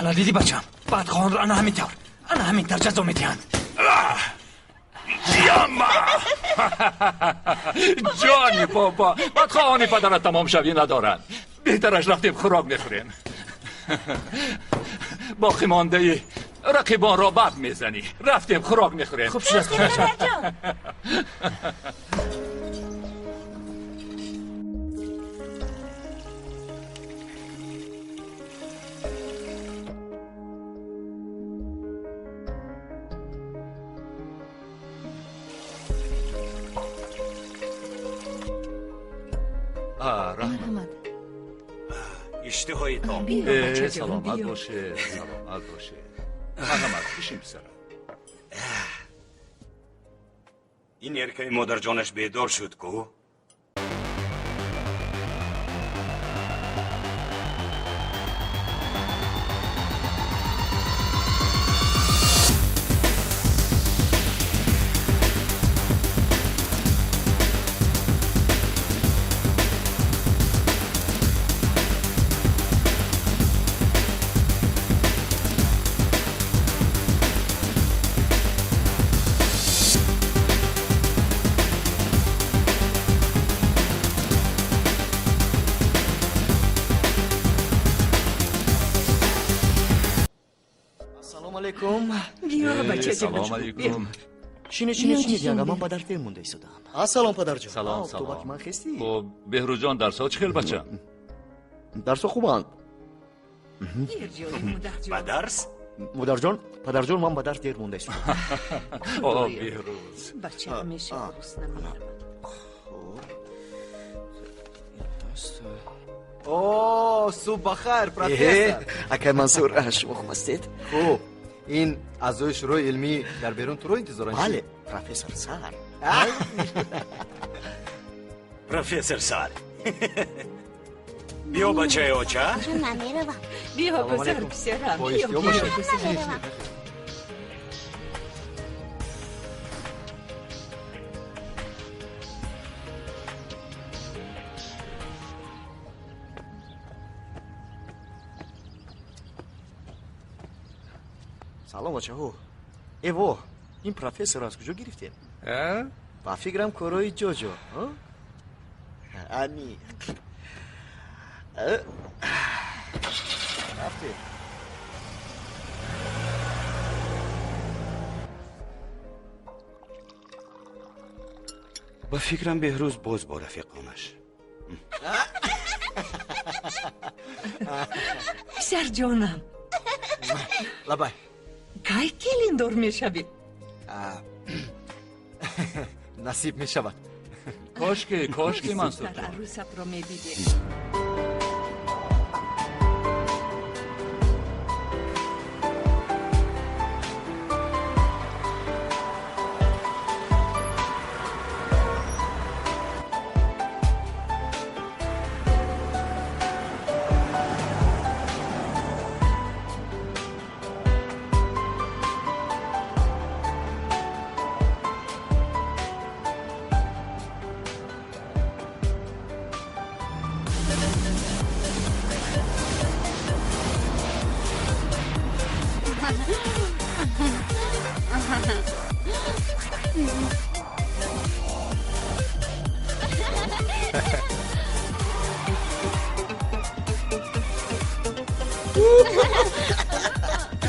Ана дидӣ бачам, бадхоҳонро ана ҳамин тавр, ана ҳамин тавр ҷазо медиҳанд. Ҷама! Ҷони бобо, бадхоҳони падарат тамом шавӣ надоранд. Беҳтараш рафтем хӯрок мехӯрем. Боқӣ мондаи рақибонро бад мезанӣ. Рафтем хӯрок мехӯрем. Хуб шудааст. Раҳмат. Иштиҳоитон. Саломат бошед, саломат бошед. Марҳамат, бишин писарам. Ин эркаи модарҷонаш бедор шуд ку? Салом алейкум. Шинед, шинед, шинед, янга, ман ба дарс дер монда истодам. Ассалом, падарҷон. Салом, салом. Ман хестӣ? Хуб, Беҳрӯзҷон, дарсҳо чӣ хел, бачам? Дарсҳо хубанд. Ба дарс? Модарҷон, падарҷон, ман ба дарс дер монда истодам. О, Беҳрӯз. Бача ҳамеша гурусна меравад. О, субҳ бахайр, профессор. Акай Мансур, шумо хуб ҳастед? Хуб. Ин аъзои шӯрои илмӣ дар берун туро интизоранд. Бале, профессор Сар. Профессор Сар. Биё, бачаи оча. Намеравам. Биё, гузар, писарам. Биё, намеравам. Салом, очаҳо. Эво, ин профессорро аз куҷо гирифтем? Ба фикрам корои ҷоҷо. Аниқ. Рафтем. Ба фикрам Беҳрӯз боз бо рафиқонаш. Писарҷонам. Лабай. Кай келиндор мешавӣ? Насиб мешавад. Кошки, кошки, Мансурҷон. Арӯсатро медидем.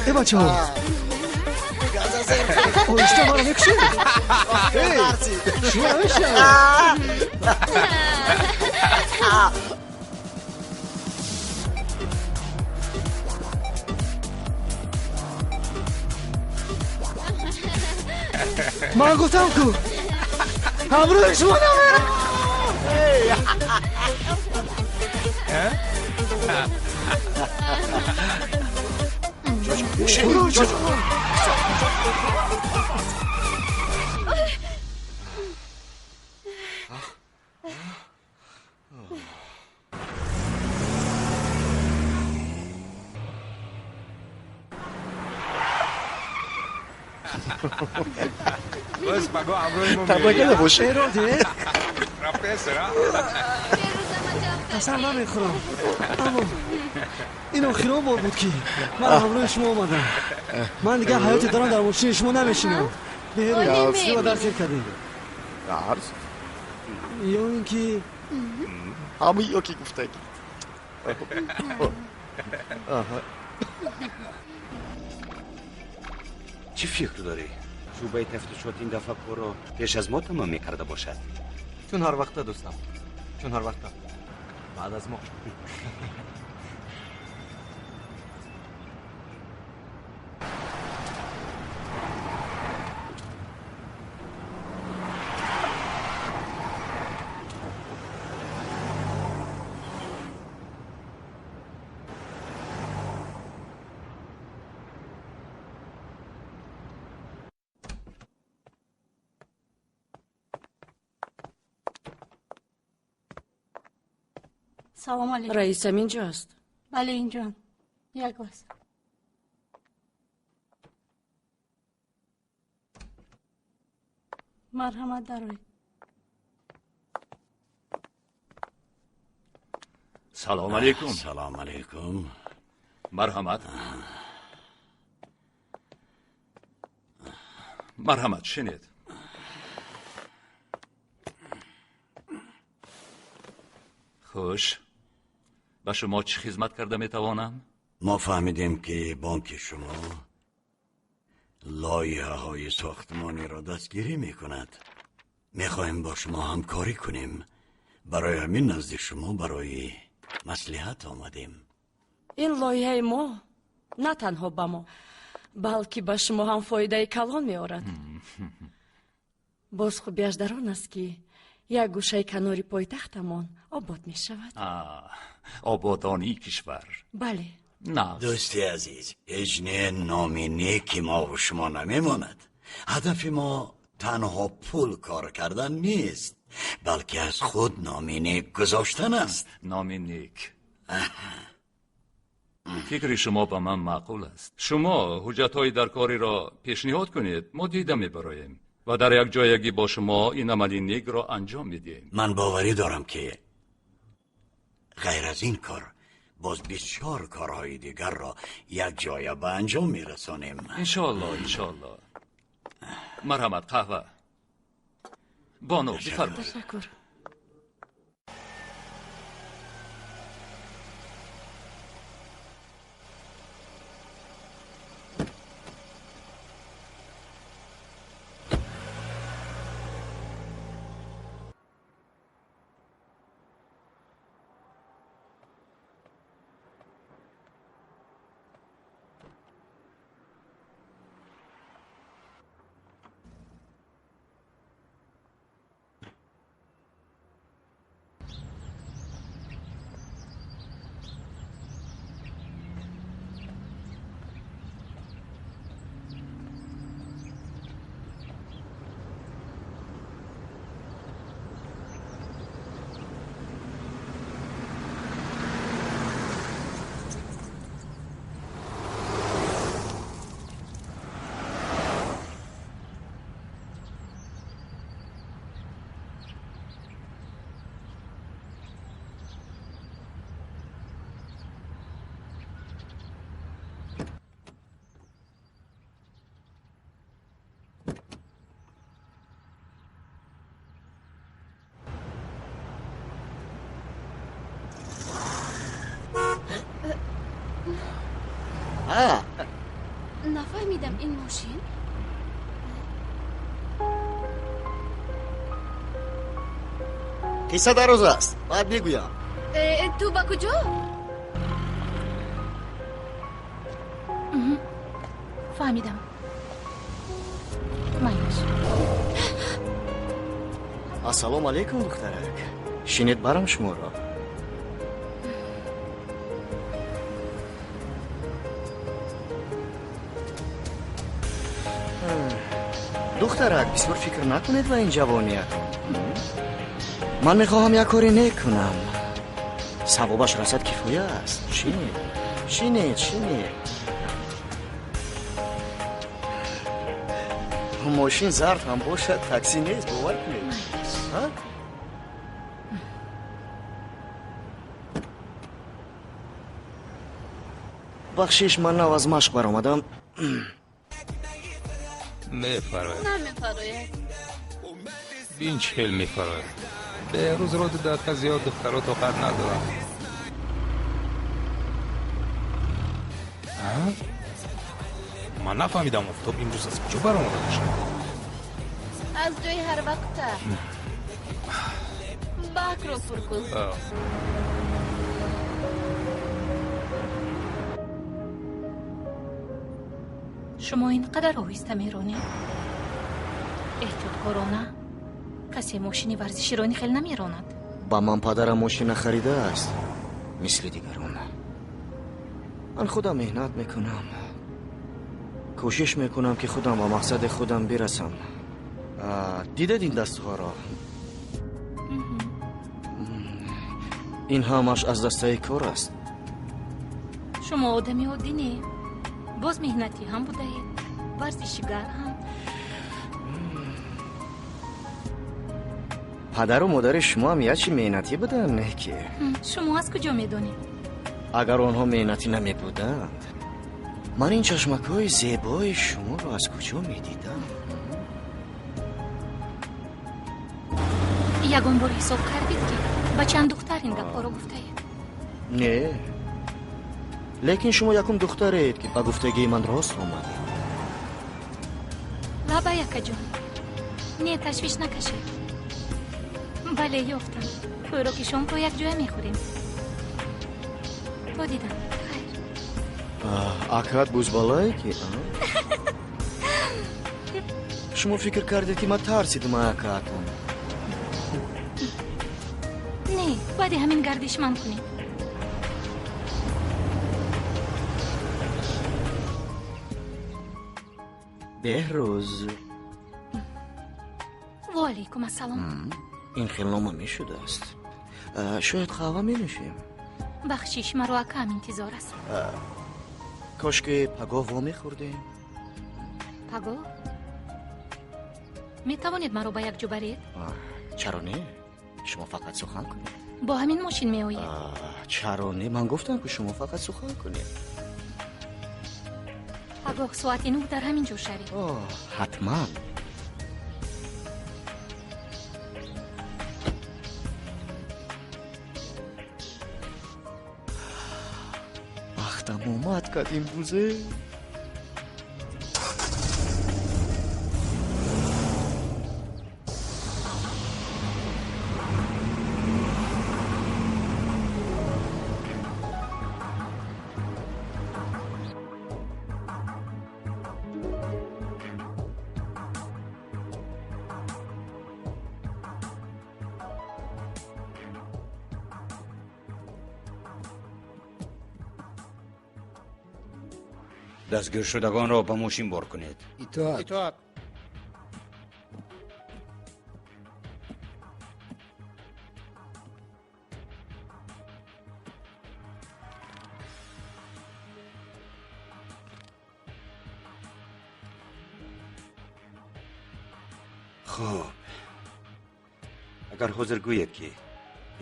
Э, бачаҳо, оҳиста маро мекушед? Шумо намешавед? Ман гуфтам ку ҳамроҳи шумо намерам. Табака набошед? Профессор, Қасам намехӯрам, аммо Ин охирон бор буд, ки ман ҳамроҳи шумо омадам. Ман дигар ҳаёте дорам, дар мошини шумо намешинам. Беҳрӯз, шумо дарс кардем. Дарс? Ё ин ки ҳамин ё ки гуфтагӣ. Чӣ фикр дорӣ? Шӯъбаи тафтишот ин дафъа корро пеш аз мо тамом мекарда бошад. Чун ҳар вақта, дӯстам, чун ҳар вақта баъд аз мо. Салом алейкум. Раисам инҷост? Бале, инҷоам. Як лаҳза. Марҳамат, дароед. Салом алейкум. Салом алейкум. Марҳамат. Марҳамат, шинед. Хуш. Ба шумо чӣ хизмат карда метавонам? Мо фаҳмидем, ки бонки шумо лоиҳаҳои сохтмониро дастгирӣ мекунад. Мехоҳем бо шумо ҳамкорӣ кунем. Барои ҳамин назди шумо барои маслиҳат омадем. Ин лоиҳаи мо на танҳо ба мо, балки ба шумо ҳам фоидаи калон меорад. Боз хубиаш дар он аст, ки як гӯшаи канори пойтахтамон обод мешавад. Ободонии кишвар. Бале. Дӯсти азиз, ҳеҷ не номи неки мову шумо намемонад. Ҳадафи мо танҳо пул кор кардан нест, балки аз худ номи нек гузоштан аст. Номи нек. Фикри шумо ба ман маъқул аст. Шумо ҳуҷҷатҳои даркориро пешниҳод кунед, мо дида мебароем ва дар як ҷоягӣ бо шумо ин амали некро анҷом медиҳем. Ман боварӣ дорам, ки ғайр аз ин кор боз бисёр корҳои дигарро якҷоя ба анҷом мерасонем. Иншоалло, иншоалло. Марҳамат, қаҳва. Бону, бифармоед. Ташаккур. Нафаҳмидам, ин мошин? Қисса дароз аст, баъд мегӯям. Ту ба куҷо? Фаҳмидам. Майлаш. Ассалому алайкум, духтарак. Шинед, барам шуморо. Духтарак, бисёр фикр накунед ба ин ҷавониятон. Ман мехоҳам як кори нек кунам. Савобаш расад, кифоя аст. Шинед, шинед, шинед. Мошин зард ҳам бошад, такси нест, бовар кунед. Бахшиш, ман нав аз машқ баромадам. Мефарояд. Намефарояд. Бин чӣ хел мефарояд. Беҳрӯзро ду дақиқа зиёд духтаро тоқат надоранд. Ман нафаҳмидам, офтоб имрӯз аз куҷо баромада бошад. Аз ҷои ҳар вақта. Бакро пур кун. Шумо ин қадар оҳиста меронед? Эҳтиёткорона. Касе мошини варзиширо ин хел намеронад. Ба ман падарам мошина харидааст, мисли дигарон. Ман худам меҳнат мекунам. Кӯшиш мекунам, ки худам ба мақсади худам бирасам. Дидед ин дастҳоро? Ин ҳамаш аз дастаи кор аст. Шумо одами оддӣ не. Боз меҳнатӣ ҳам будаед, варзишгар ҳам. Падару модари шумо ҳам ячи меҳнатӣ буданд, не ки? Шумо аз куҷо медонед? Агар онҳо меҳнатӣ намебуданд, ман ин чашмакҳои зебои шуморо аз куҷо медидам? Ягон бор ҳисоб кардед, ки ба чанд духтар ин гапҳоро гуфтаед? Не, лекин шумо якум духтареед, ки ба гуфтагии ман рост омадед. Лабай, акаҷон, не, ташвиш накашед. Бале, ёфтам. Хӯроки шомро якҷоя мехӯрем. То дидам, хайр. Акат бузбалае ки? Шумо фикр кардед, ки ман тарсидам акаатон? Не, баъди ҳамин гардиш ман кунед. Беҳрӯз. Ва алайкум ассалом. Ин хел нома мешудааст. Шояд қаҳва менӯшем? Бахшиш, маро акаам интизор аст. Кошки пагоҳ вомехӯрдем. Пагоҳ? Метавонед маро ба як ҷо баред? Чаро не? Шумо фақат сухан кунед. Бо ҳамин мошин меоед? Чаро не? Ман гуфтам, ки шумо фақат сухан кунед. Пагоҳ соати 9 дар ҳамин ҷо шавед. Ҳатман. Бахтам омад кард имрӯзе. Дастгиршудагонро ба мошин бор кунед. Итоат. Итоат. Хуб, агар ҳозир гӯед, ки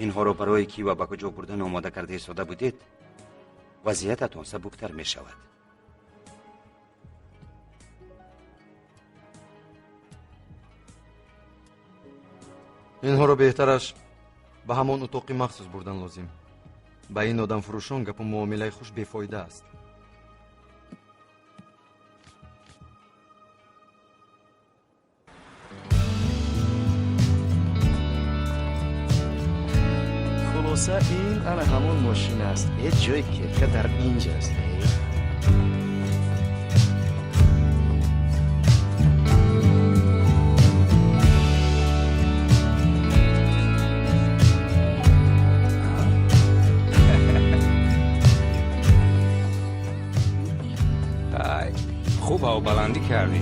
инҳоро барои кӣ ва ба куҷо бурдан омода карда истода будед, вазъиятатон сабуктар мешавад. Инҳоро беҳтараш ба ҳамон утоқи махсус бурдан лозим. Ба ин одамфурӯшон гапу муомилаи хуш бефоида аст. Хулоса, ин ана ҳамон мошин аст. Ҳеҷ ҷои кетка дар инҷаст. Хуб ҳавобаландӣ кардӣ.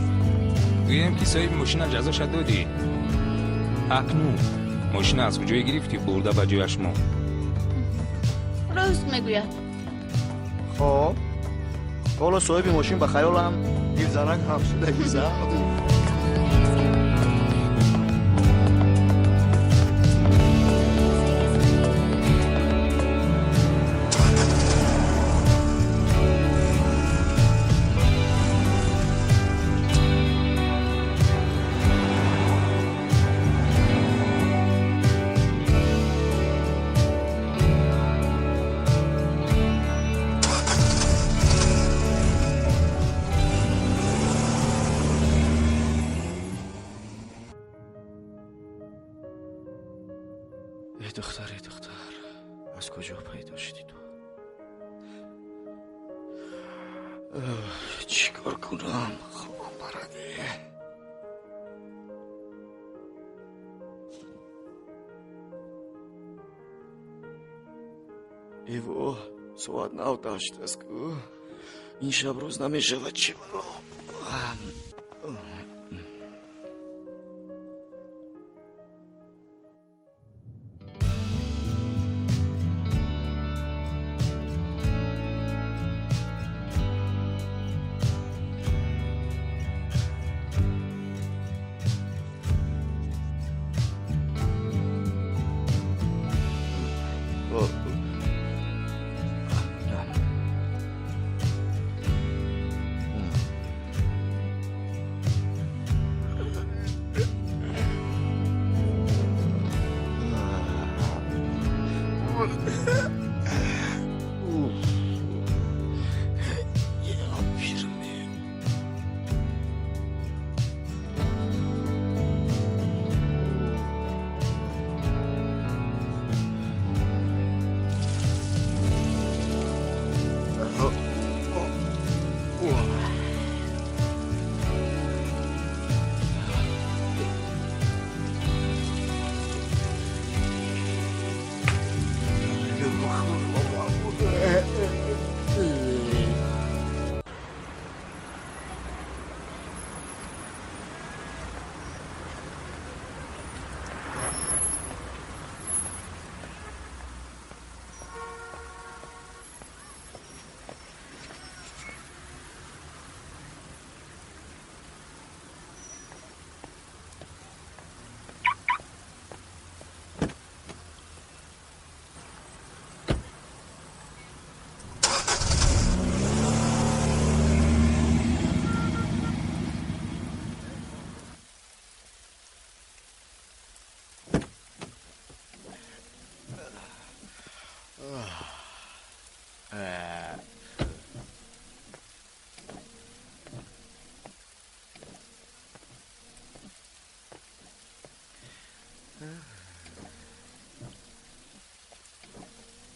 Гӯем, ки соҳиби мошина ҷазоша додӣ. Акнун мошина аз куҷое гирифтӣ, бурда ба ҷояш мо? Рост мегӯяд. Хоб, ҳоло соҳиби мошин ба хаёлам дилзанак ҳам шудагиза. Эй духтар, эй духтар, аз куҷо пайдо шудӣ ту? Чӣ кор кунам? Хобам бараде. Эво, соат 9:08 аст ку. Ин шаб рӯз намешавад, чӣ бало?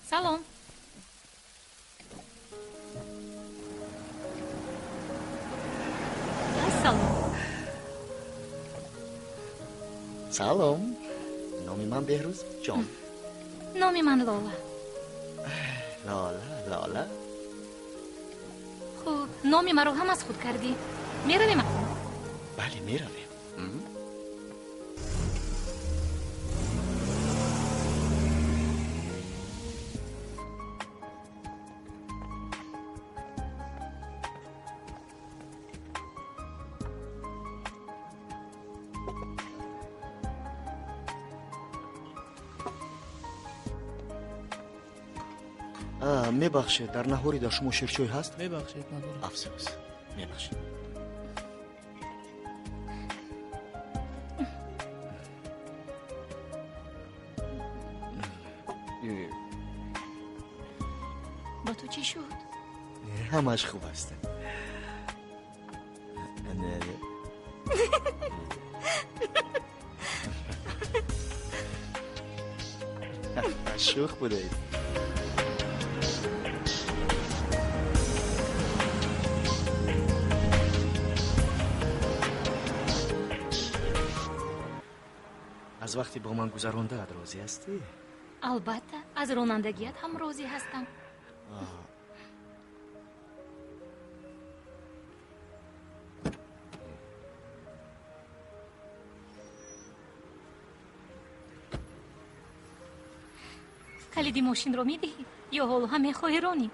Салом. Салом. Салом. Номи ман Беҳрӯз ҷон. Номи ман Лола. Лола, Лола. Хуб, номи маро ҳам аз худ кардӣ. Меравем акнун? Бале, меравем. Мебахшед, дар наҳори дар шумо ширчой ҳаст? Мебахшед, надорам. Афсӯс, мебахшед. Ба ту чӣ шуд? Ҳамааш хуб аст. Шӯх будаед. Аз вақте бо ман гузарондаат розӣ ҳастӣ? Албатта, аз ронандагият ҳам розӣ ҳастам. Калиди мошинро медиҳӣ ё ҳоло ҳам мехоҳӣ ронӣ?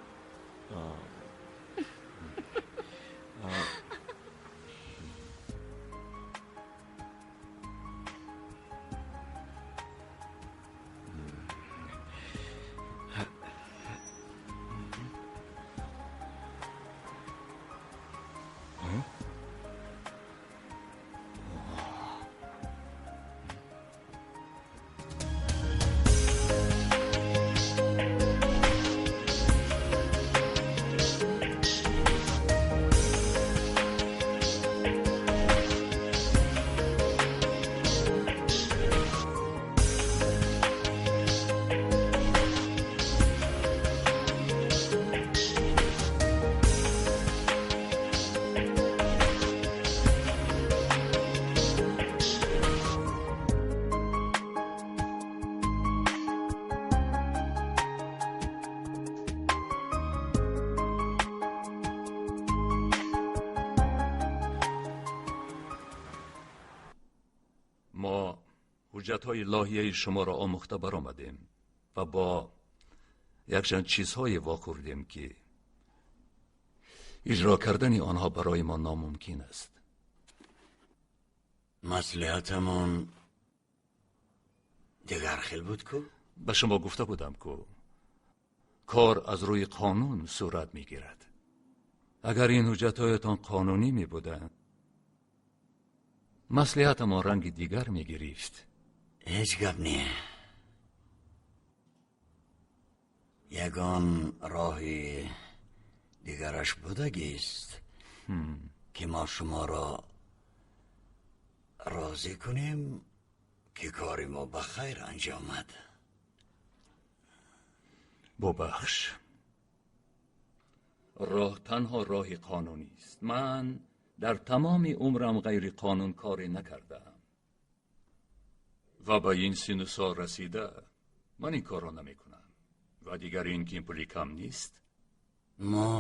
Мо ҳуҷҷатҳои лоҳияи шуморо омӯхта баромадем ва бо якчанд чизҳое вохӯрдем, ки иҷро кардани онҳо барои мо номумкин аст. Маслиҳатамон дигар хел буд ку? Ба шумо гуфта будам ку, кор аз рӯи қонун сурат мегирад. Агар ин ҳуҷҷатҳоятон қонунӣ мебуданд, маслиҳатамон ранги дигар мегирифт. Ҳеҷ гап не. Ягон роҳи дигараш будагист, ки мо шуморо розӣ кунем, ки кори мо ба хайр анҷомад. Бубахш, роҳ танҳо роҳи қонунист. Ман дар тамоми умрам ғайриқонун коре накардаам ва ба ин сину сол расида ман ин корро намекунам. Ва дигар ин ки ин пули кам нест. Мо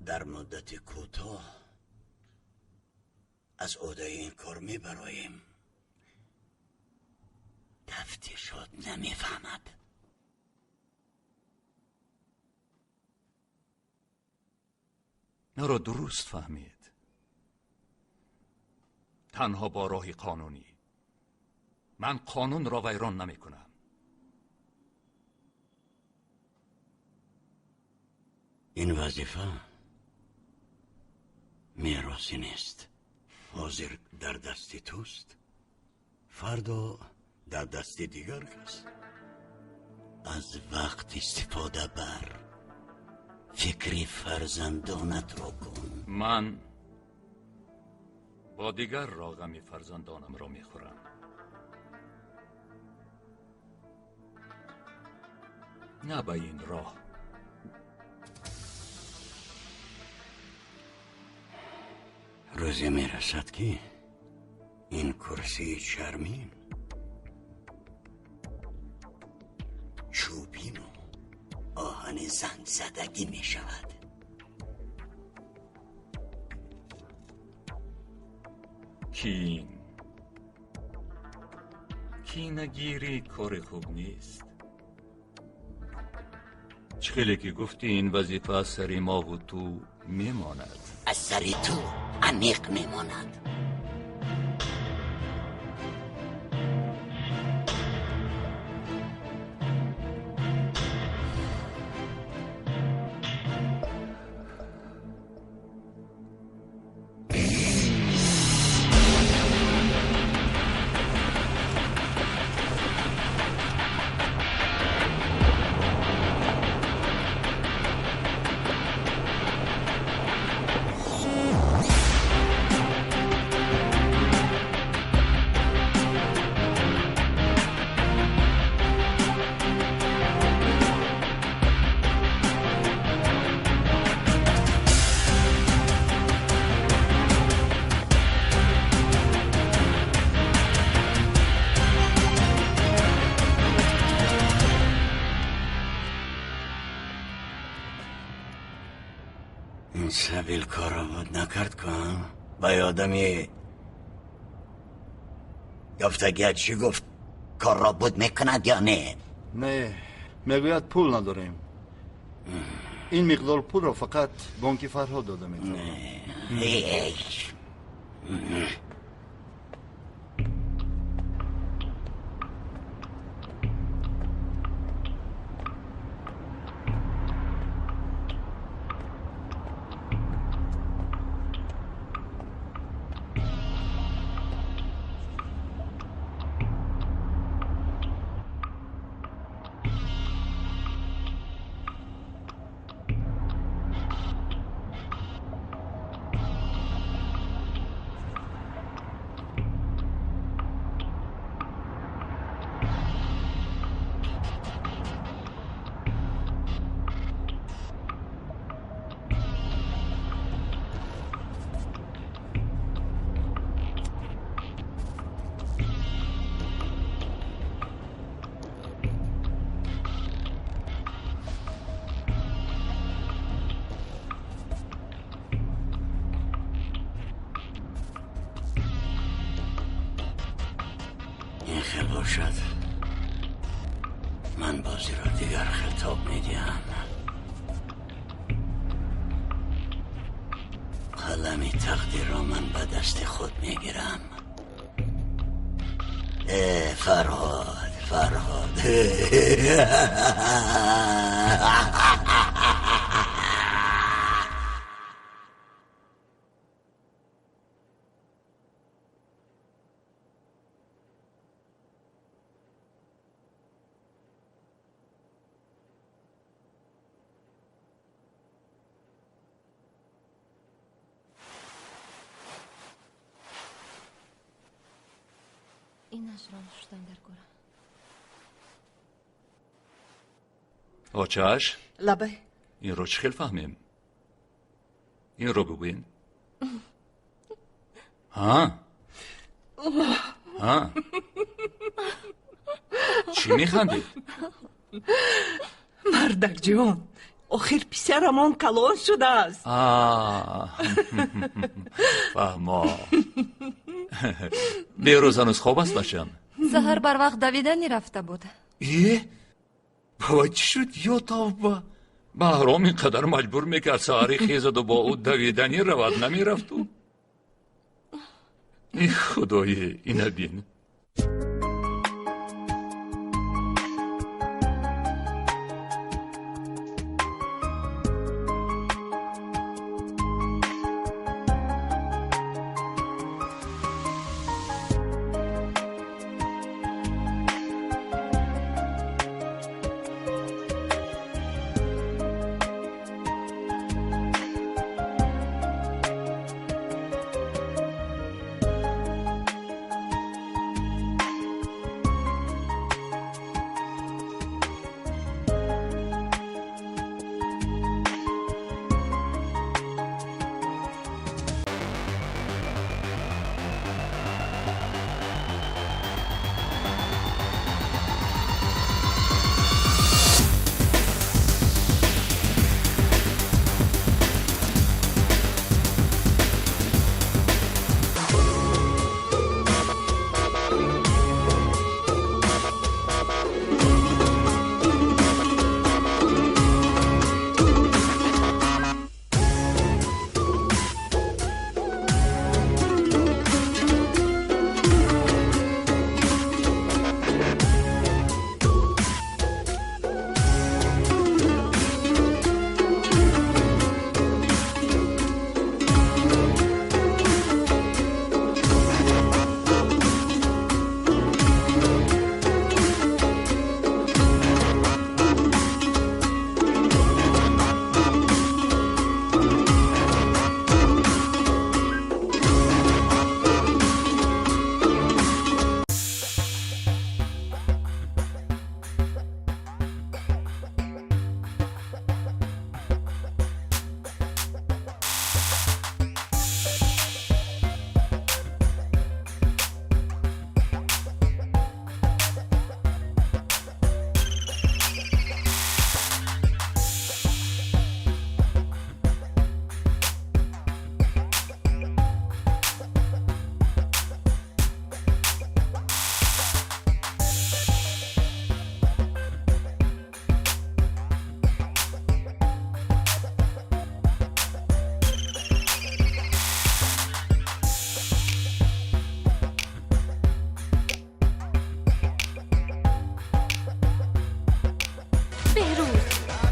дар муддати кӯтоҳ аз ӯҳдаи ин кор мебароем. Тафтишот намефаҳмад. Маро дуруст фаҳмед. Танҳо бо роҳи қонунӣ. Ман қонунро вайрон намекунам. Ин вазифа меросӣ нест. Ҳозир дар дасти туст, фардо дар дасти дигар кас. Аз вақт истифода бар, фикри фарзандонатро кун. Ман бо дигар роҳ ғами фарзандонамро мехӯрам. На ба ин роҳ. Рӯзе мерасад, ки ин курсии чармин, чӯбину оҳани зангзадагӣ мешавад. Кин, кинагирӣ кори хуб нест. Чӣ хеле ки гуфтӣ, ин вазифа аз сари мову ту мемонад. Аз сари ту амиқ мемонад. Сабил корро буд накард кун. Ба одами ёфтагият чӣ гуфт? Корро буд мекунад ё не? Не, мегӯяд пул надорем. Ин миқдор пулро фақат бонки Фарҳод дода метавонад. Ин хел бошад, ман бозиро дигар хитоб медиҳам. Қалами тақдирро ман ба дасти худ мегирам. Э, Фарҳод, Фарҳод. Очааш? Лабай. Инро чӣ хел фаҳмем? Инро бигӯен. Ҳа? Ҳа? Чӣ механдед? Мардакҷон, охир писарамон калон шудааст. Фаҳмо. Беҳрӯз ҳанӯз хоб аст, бачам? Саҳар барвақт давиданӣ рафта буд. Е? Баба, чӣ шуд? Ё тавба! Баҳром ин қадар маҷбур мекард саҳари хезаду бо ӯ давиданӣ равад, намерафту? И худое, ина бин.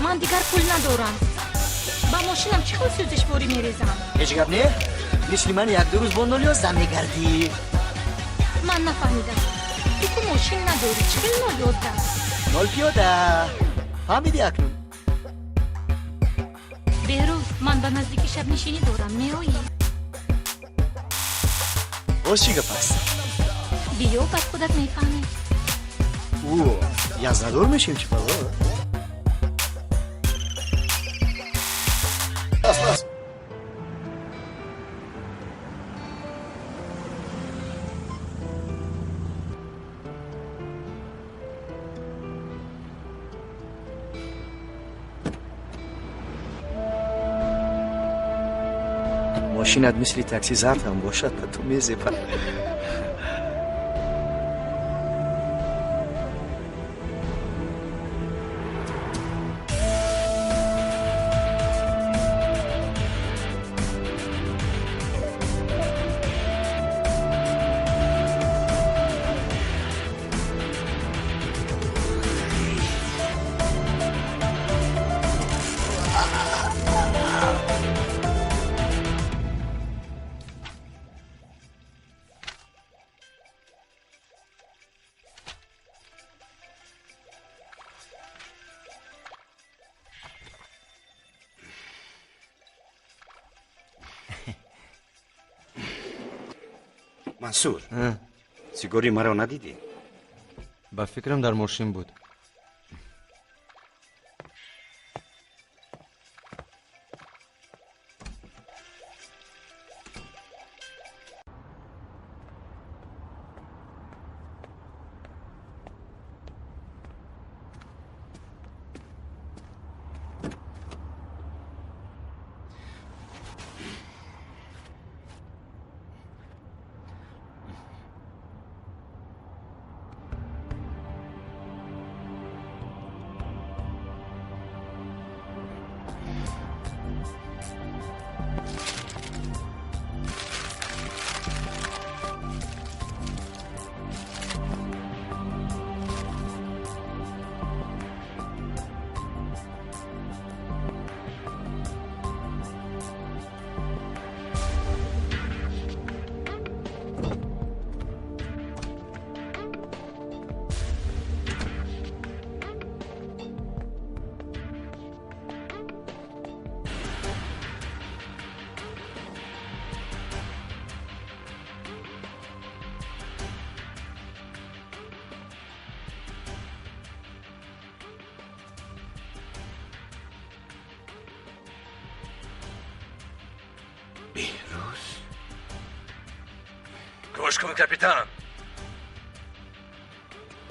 Ман дигар пул надорам. Ба мошинам чӣ хел сӯзишворӣ мерезам? Ҳеҷ гап не? Мисли ман як-ду рӯз бо 0,11 мегардӣ. Ман нафаҳмидам. Ту ку мошин надорӣ, чӣ хел 0,11? Нол пиёда. Фаҳмидӣ акнун? Беҳрӯз, ман ба наздики шабнишинӣ дорам, меоӣ? Боз чӣ гап аст? Биё, баъд худат мефаҳмӣ. Ӯ, язнадор мешем чӣ бало? Бас, бас. Мошинат мисли такси зард ҳам бошад, ба ту мезебад. Мансур, сигори маро надидӣ? Ба фикрам, дар мошин буд. Беҳрӯз? Гӯш кун, капитан,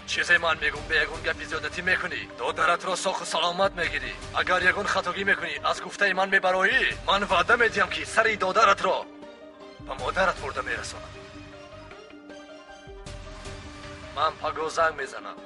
чизе ман мегум, бе ягон гапи зиёдатӣ мекунӣ, додаратро соҳу саломат мегирӣ. Агар ягон хатогӣ мекунӣ, аз гуфтаи ман мебароӣ, ман ваъда медиҳам, ки сари додаратро ба модарат бурда мерасонам. Ман паго занг мезанам.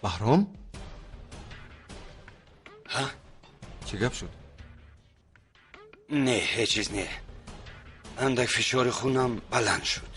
Баҳром? Ҳа? Чӣ гап шуд? Не, ҳеҷ чиз не. Андак фишори хунам баланд шуд.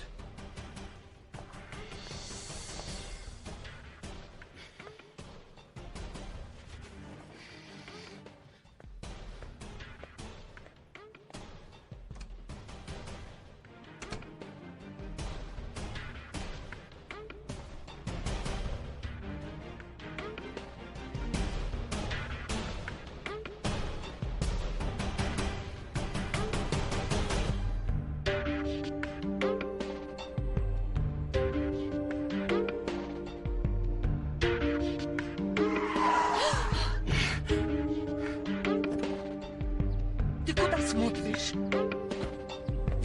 Ты куда смотришь?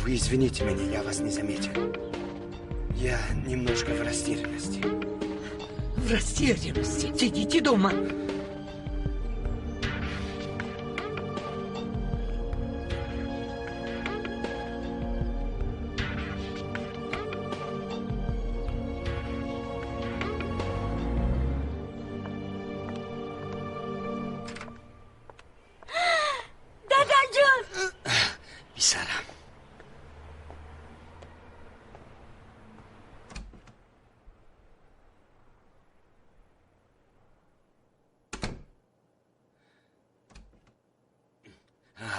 Вы извините меня, я вас не заметил. Я немножко в растерянности. В растерянности? Сидите дома. Дадаҷон! Писарам.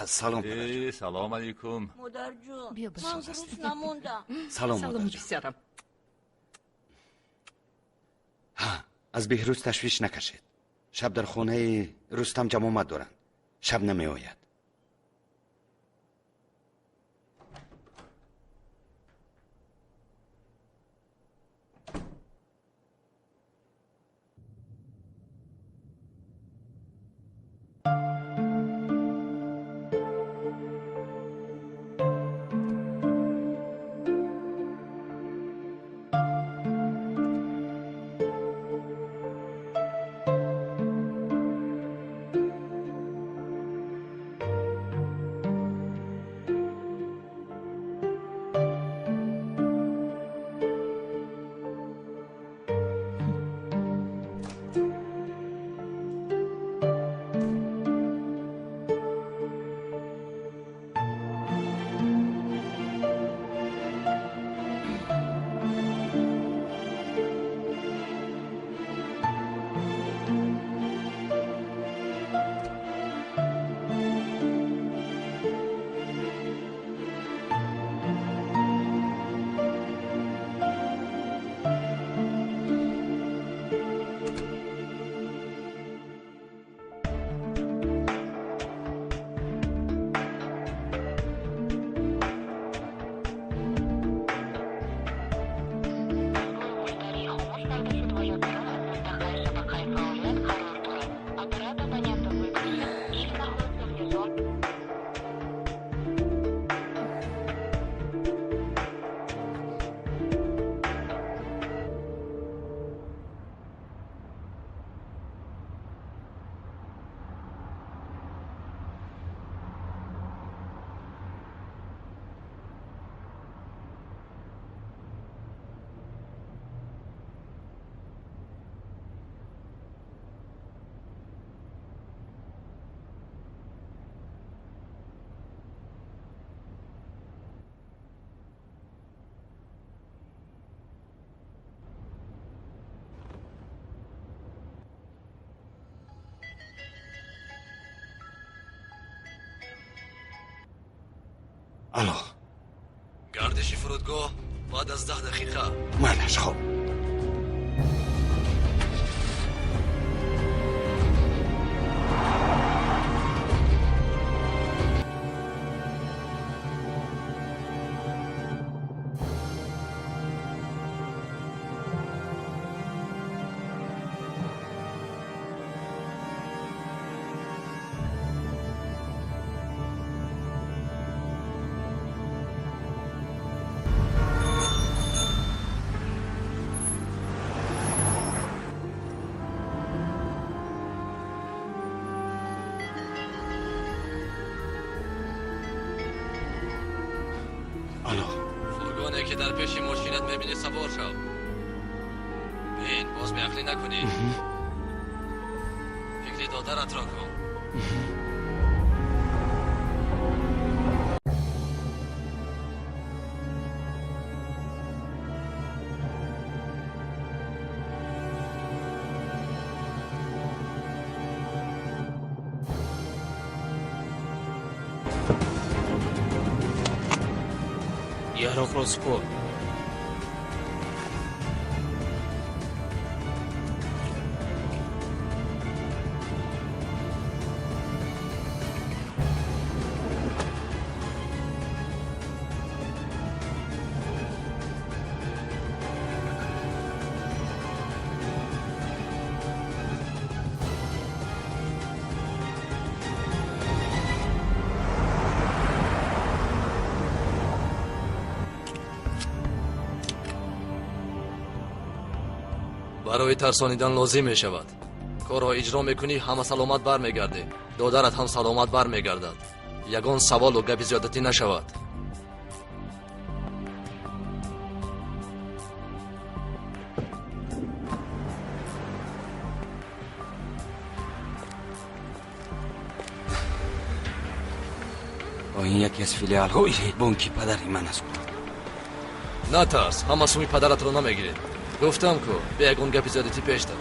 Салом. Салом алейкум. Модарҷон, ман гурусна намондам. Салом, модарҷон. Писарам. Ҳа, аз Беҳрӯз ташвиш накашед. Шаб дар хонаи Рустам ҷамомат доранд. Шаб намеояд. Алло. Гардиши фурудгоҳ баъд аз 10 дақиқа. Майлаш, хоб. Ки дар пеши мошинат мебинӣ савор шав. Бин, боз беақлӣ накунӣ. Фикри додаратро кун. Яроқро супор. Барои тарсонидан лозим мешавад. Корро иҷро мекунӣ, ҳама саломат бармегардӣ. Додарат ҳам саломат бармегардад. Ягон саволу гапи зиёдатӣ нашавад. Ин яке аз филиалҳои бонки падари ман аст. Натарс, ҳама суми падаратро намегиред. Гуфтам ку, бе ягон гапи зиёдатӣ пеш дар.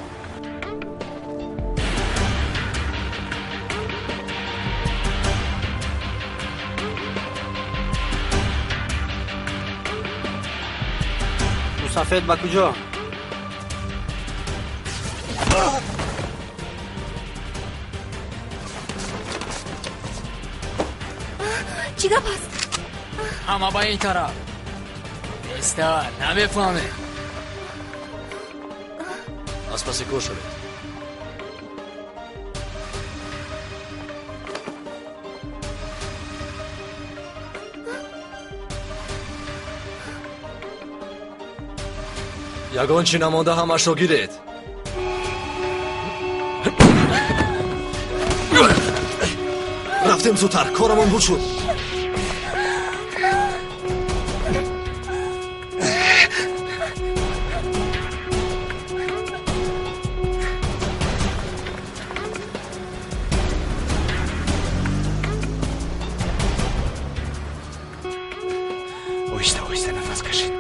Мусафед ба куҷо? Чӣ гап аст? Ҳама ба ин тараф. Тезтар, намефаҳмед. Аз паси кор шавед. Ягон чӣ намонда, ҳамашро гиред. Рафтем зудтар, корамон буд шуд. Оҳиста оҳиста нафас кашед.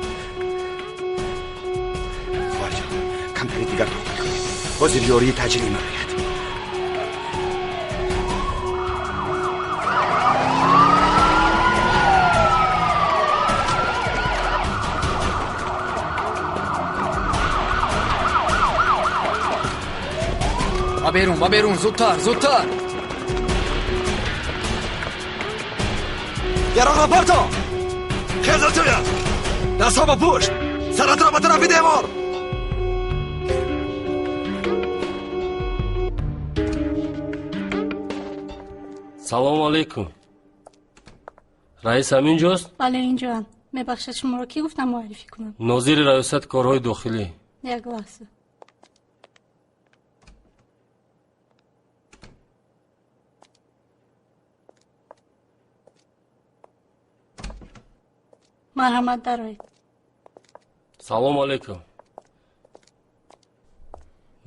Хоҳарҷон, камтари дигар тоқат кунед. Ҳозир ёрии таъҷилӣ меояд. Ба берун, ба берун, зудтар, зудтар. Яроқро парто! Хеза туя! Дастҳо ба пушт! Саратро ба тарафи девор! Салому алейкум. Раис ҳамин ҷост? Бале, инҷоам. Мебахшед, шуморо кӣ гуфтам муаррифӣ кунам? Нозири раёсати корҳои дохилӣ. Як лаҳза. Марҳамат, дароед. Салому алейкум.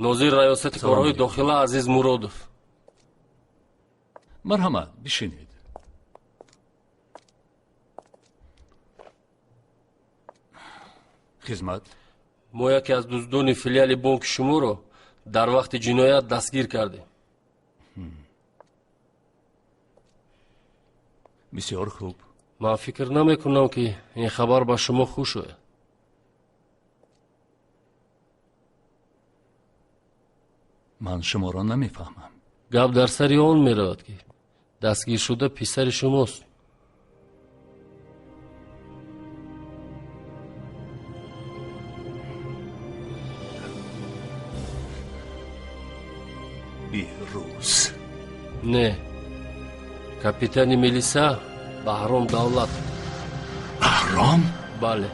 Нозири раёсати корҳои дохила Азиз Муродов. Марҳамат, бишинед. Хизмат. Мо яке аз дуздони филиали бонки шуморо дар вақти ҷиноят дастгир кардем. Бисёр хуб. Ман фикр намекунам, ки ин хабар ба шумо хуш ояд. Ман шуморо намефаҳмам. Гап дар сари он меравад, ки дастгиршуда писари шумост. Беҳрӯз. Не, капитани милиса Баҳром Давлат. Баҳром? Бале.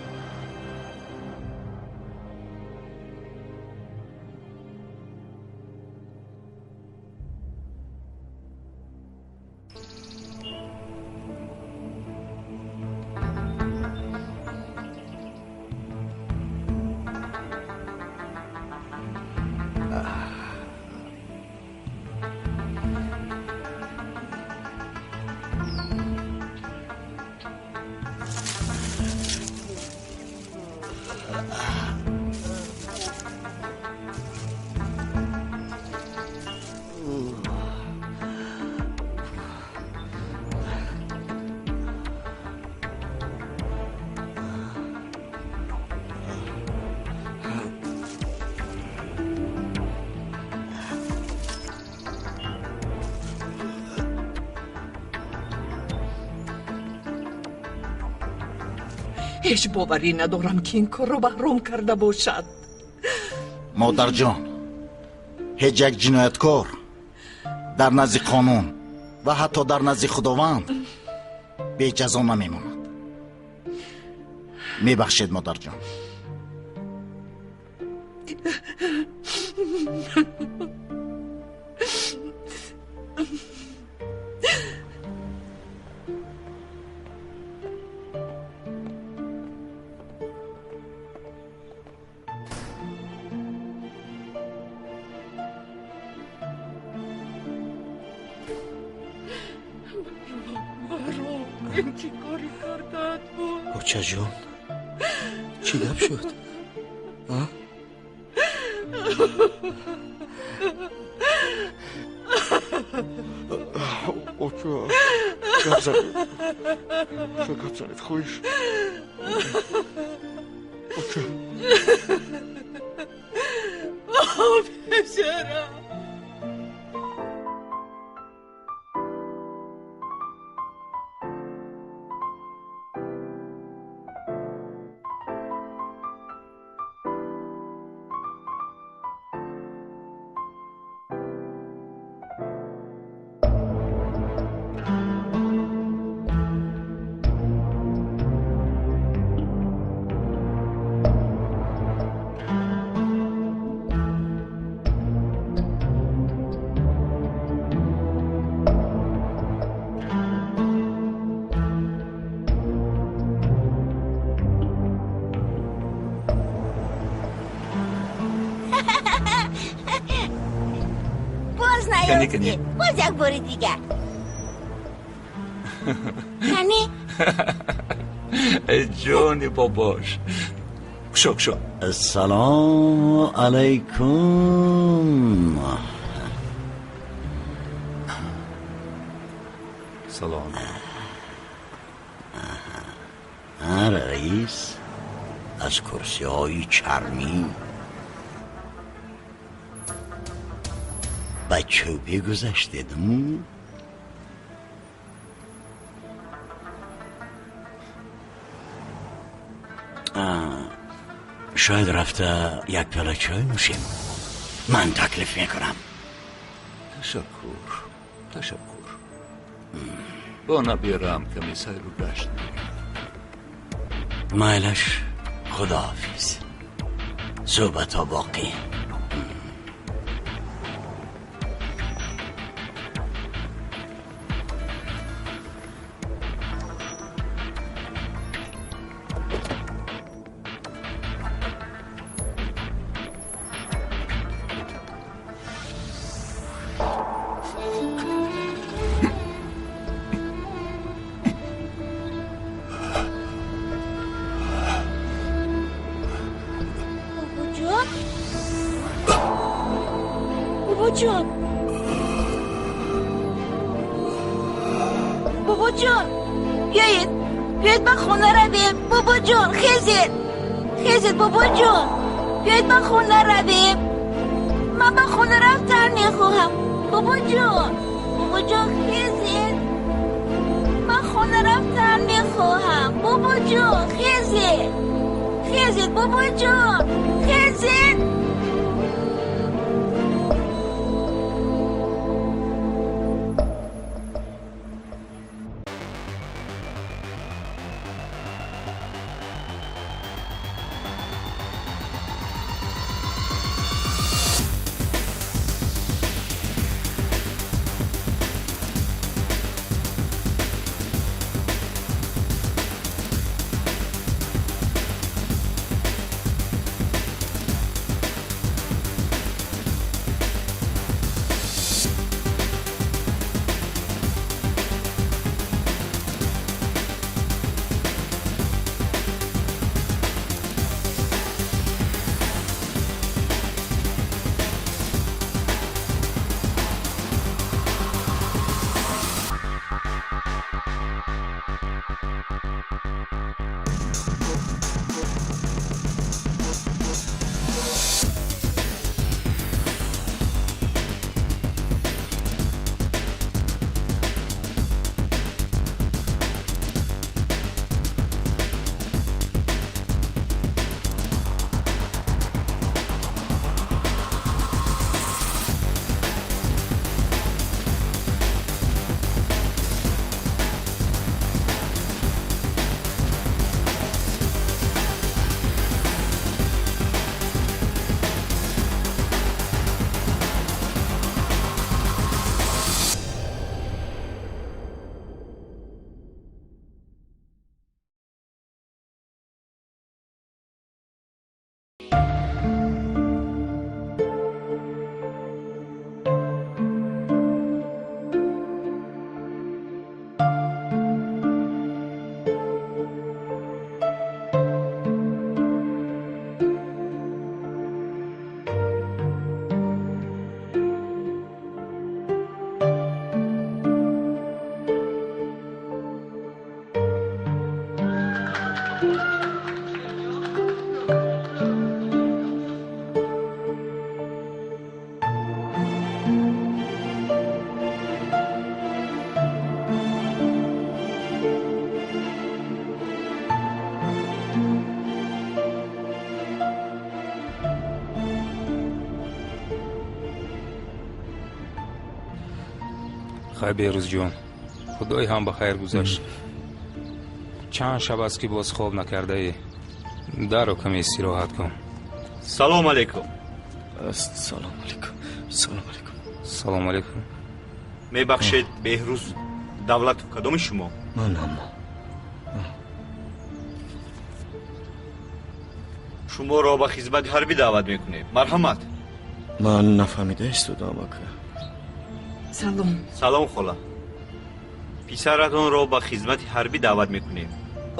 Ҳеҷ боварӣ надорам, ки ин корро Баҳром карда бошад. Модарҷон, ҳеҷ як ҷинояткор дар назди қонун ва ҳатто дар назди Худованд беҷазо намемонад. Мебахшед, модарҷон. Очаҷон, чӣ гап шуд? Оча, гап занед. Оча, гап занед, хоҳиш. Оча. Писарам. Боз як бори дигар. Кани? Эй ҷони бобош, кушо, кушо. Ассалому алайкум. Салом. Раис, аз курсиҳои чармӣ ба чӯбӣ гузаштед? Шояд рафта як пиёла чой нӯшем. Ман таклиф мекунам. Ташаккур, ташаккур. Бо набирам каме сайру гашт мекунам. Майлаш, худоҳофиз. Суҳбатҳо боқӣ. Бобоҷон, бобоҷон, биёед. Биёед ба хона равем. Бобоҷон, хезед. Хезед, бобоҷон. Биёед ба хона равем. Ман ба хона рафтан мехоҳам. Бобоҷон, бобоҷон, хезед. Ман хона рафтан мехоҳам. Бобоҷон, хезед. Хезед, бобоҷон, хезед. Хай, Беҳрӯзҷон, худои ҳам ба хайр гузашт. Чанд шаб аст, ки боз хоб накардаӣ. Даро каме истироҳат кун. Салом алейкум. Салом алейкум. Салом алейкум. Салом алейкум. Мебахшед, Беҳрӯз Давлатов кадоми шумо? Манам. Шуморо ба хизмати ҳарбӣ даъват мекунем. Марҳамат. Ман нафаҳмида истодам, ака. Салом. Салом, хола. Писаратонро ба хизмати ҳарбӣ даъват мекунем.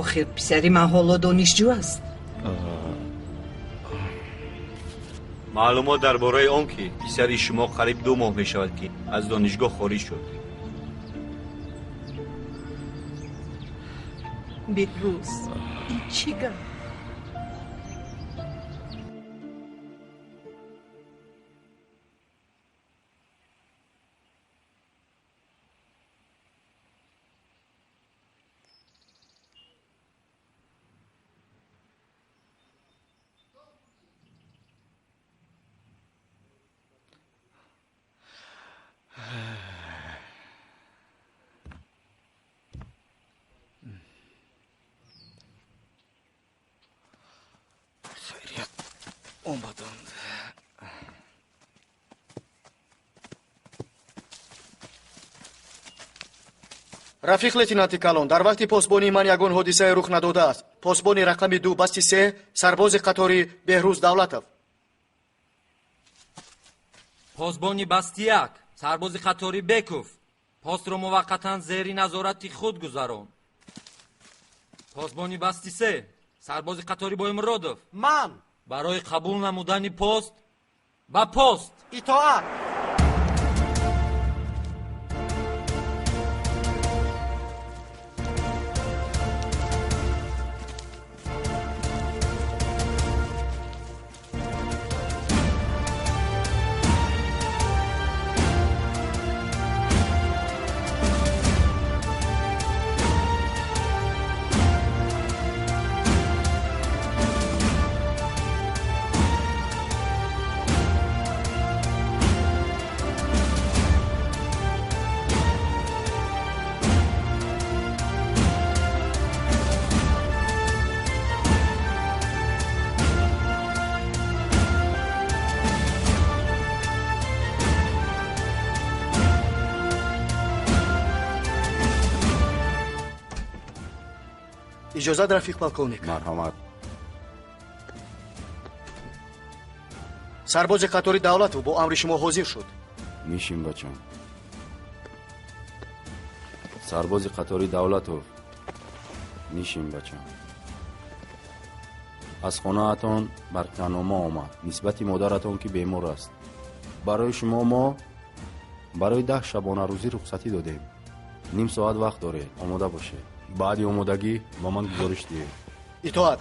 Охир писари ман ҳоло донишҷӯ аст. Маълумот дар бораи он, ки писари шумо қариб 2 моҳ мешавад, ки аз донишгоҳ хориҷ шуд. Беҳрӯз, ин чӣ гап? Омаданд. Рафиқ лейтенанти калон, дар вақти посбонии ман ягон ҳодисае рух надодааст. Посбони рақами 2 басти 3, сарбози қатори Беҳрӯз Давлатов. Посбони басти 1, сарбози қатори Беков. Постро муваққатан зери назорати худ гузарон. Посбони басти 3, сарбози қатори Боймуродов. Ман! Барои қабул намудани пост ба пост. Итоат! Иҷозат, рафиқ полковник. Марҳамат. Сарбози қатори Давлатов бо амри шумо ҳозир шуд. Нишин, бачам. Сарбози қатори Давлатов, нишин, бачам. Аз хонаатон барқиянома омад нисбати модаратон, ки бемор аст. Барои шумо мо барои 10 шабонарӯзӣ рухсатӣ додем. Ним соат вақт доред, омода бошед. Баъди омодагӣ ба ман гузориш диҳед. Итоат.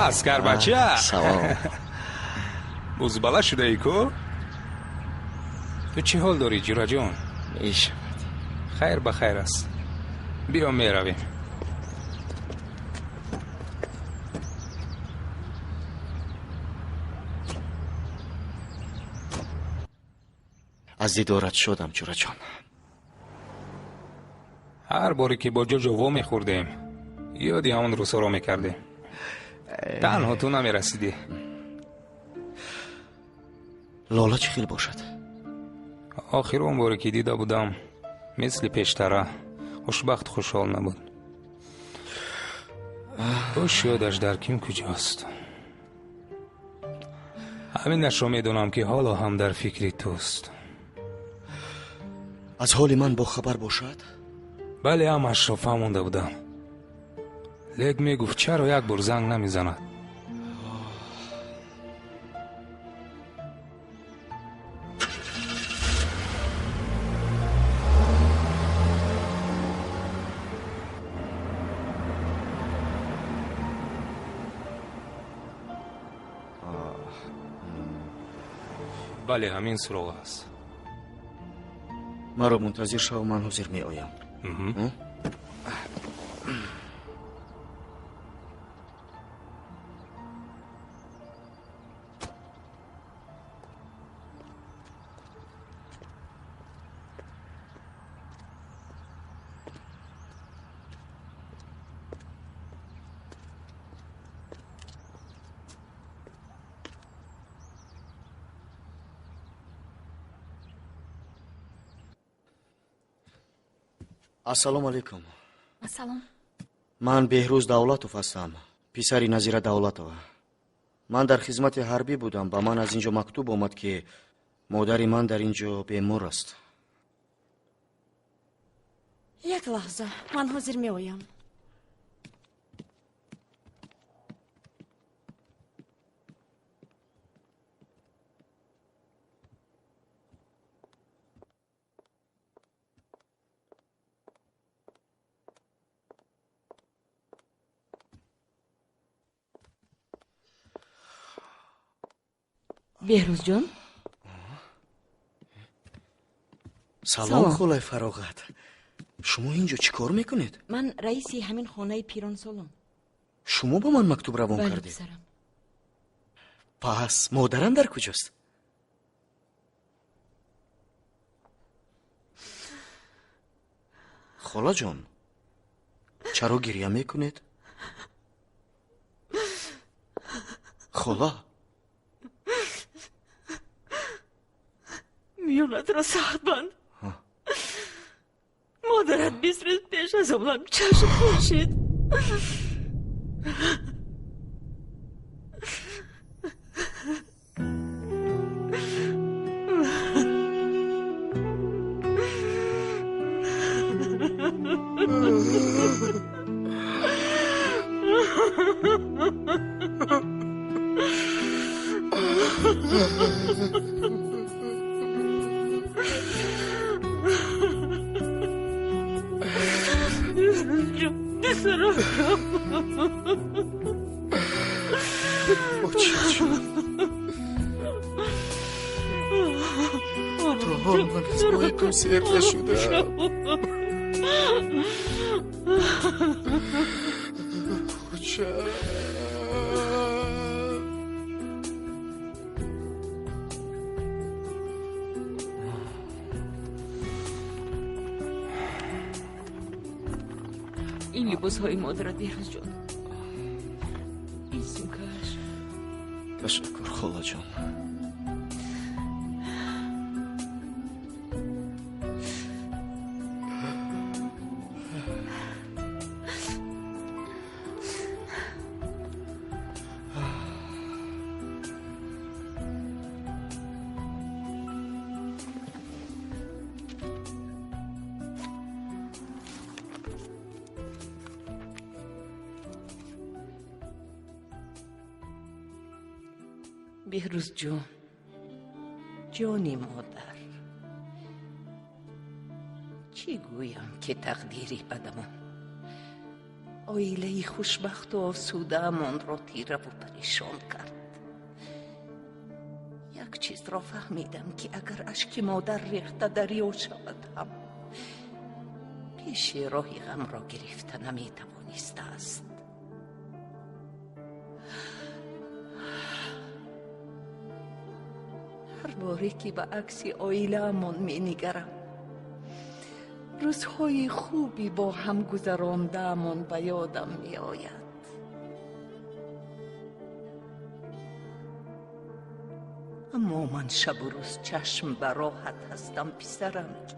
Аскар бача. Салом. Бузбала шудаӣ ку? Ту чӣ ҳол дорӣ, ҷураҷон? Мешавад. Хайр ба хайр аст. Биё, меравем. Аз дидорат шодам, ҷураҷон. Ҳар боре ки бо ҷоҷо вомехӯрдем, ёди ҳамон рӯзҳоро мекардем. Танҳо ту намерасидӣ. Лола чӣ хел бошад? Охир он боре ки дида будам, мисли пештара хушбахту хушҳол набуд. Ӯ ёдаш дар ким куҷост. Ҳаминашро медонам, ки ҳоло ҳам дар фикри туст. Аз ҳоли ман бохабар бошад? Бале, ҳамашро фаҳмонда будам. Лек мегуфт, чаро як бор занг намезанад. Бале, ҳамин суроғ аст. Маро мунтазир шав, ман ҳозир меоям. Ассалому алайкум. Ассалом. Ман Беҳрӯз Давлатов ҳастам, писари Назира Давлатова. Ман дар хизмати ҳарбӣ будам. Ба ман аз ин ҷо мактуб омад, ки модари ман дар ин ҷо бемор аст. Як лаҳза, ман ҳозир меоям. Беҳрӯзҷон. Салом, хулай Фароғат. Шумо ин ҷо чӣ кор мекунед? Ман раиси ҳамин хонаи пиронсолон. Шумо ба ман мактуб равон Бале, кардед? Писарам. Пас модарам дар куҷост? Холаҷон, чаро гиря мекунед? Хола, Миёнатро сахт банд. Модарат 20 рӯз пеш аз олам чашм пӯшид. То ҳол ман аз пои ту сер нашудаам. Боча. Ин либосҳои модарат, Беҳрӯзҷон, ин сумкааш. Ташаккур, холаҷон. Беҳрӯзҷон, ҷони модар, чӣ гӯям, ки тақдири бадамон оилаи хушбахту осудаамонро тираву парешон кард. Як чизро фаҳмидам, ки агар ашки модар рехта дарё шавад ҳам, пеши роҳи ғамро гирифта наметавонистааст. Ҳар боре ки ба акси оилаамон менигарам, рӯзҳои хуби бо ҳам гузарондаамон ба ёдам меояд. Аммо ман шабу рӯз чашм ба роҳат ҳастам, писарам, ки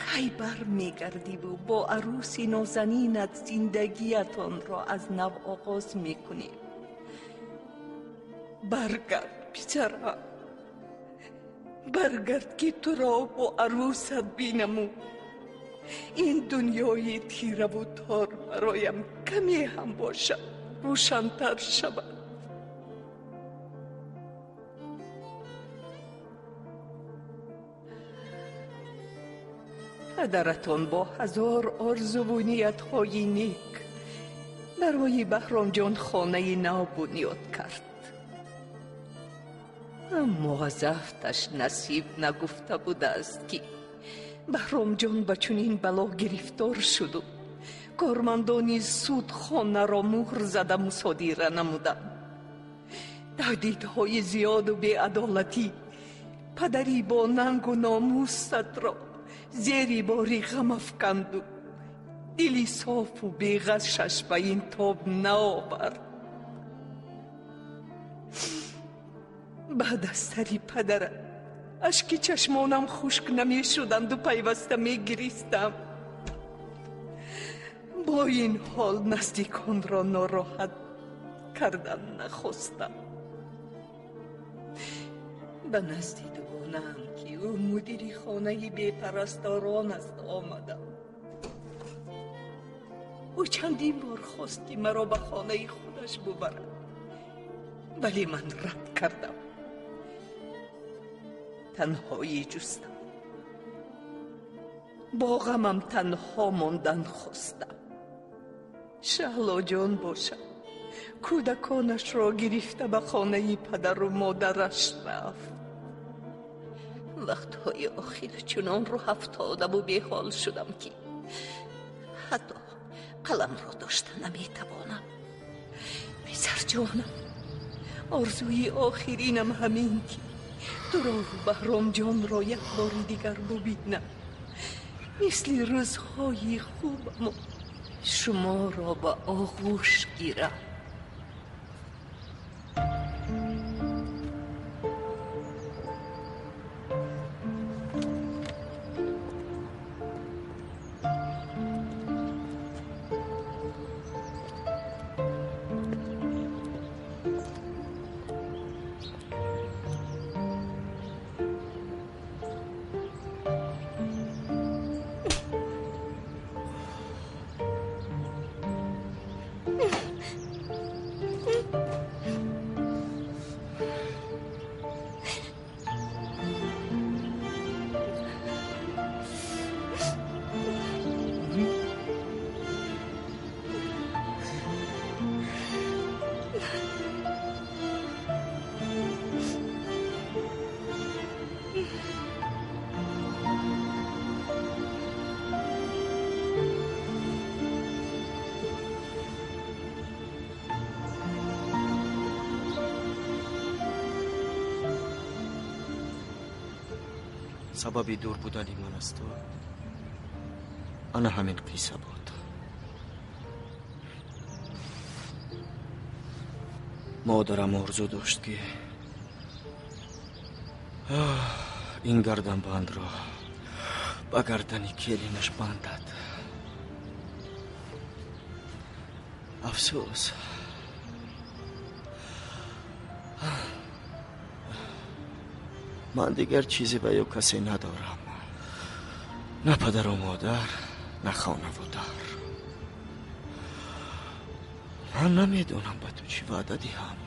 кай бармегардиву бо арӯси нозанинат зиндагиятонро аз нав оғоз мекунем. Баргард, писарам, баргард, ки туро бо арӯсат бинаму ин дунёи тираву тор бароям каме ҳам бошад рӯшантар шавад. Падаратон бо ҳазор орзуву ниятҳои нек барои Баҳромҷон хонаи нав бунёд кард, аммо аз афташ насиб нагуфта будааст, ки Баҳромҷон ба чунин бало гирифтор шуду кормандони суд хонаро муҳр зада мусодира намуданд. Таҳдидҳои зиёду беадолатӣ падари бо нангу номусатро зери бори ғам афканду дили софу беғашаш ба ин тоб наовард. Баъд аз сари падарам ашки чашмонам хушк намешуданду пайваста мегиристам. Бо ин ҳол наздиконро нороҳат кардан нахостам. Ба назди дугонаам, ки ӯ мудири хонаи бепарасторон аст, омадам. Ӯ чандин бор хост, ки маро ба хонаи худаш бубарад, вале ман рад кардам. Танҳоӣ ҷустам, бо ғамам танҳо мондан хостам. Шаҳлоҷон бошад, кӯдаконашро гирифта ба хонаи падару модараш рафт. Вақтҳои охир чунон рӯҳ афтодаму беҳол шудам, ки ҳатто қаламро дошта наметавонам. Писарҷонам, орзуи охиринам ҳамин ки туро Баҳромҷонро як бори дигар бубинам, мисли рӯзҳои хубаму шуморо ба оғӯш гирам. Сабаби дур будани ман аз ту ана ҳамин қисса буд. Модарам орзу дошт, ки ин гарданбандро ба гардани келинаш бандад. Афсӯс, ман дигар чизе ба ё касе надорам, на падару модар, на хонаву дар. Ман намедонам ба ту чӣ ваъда диҳам.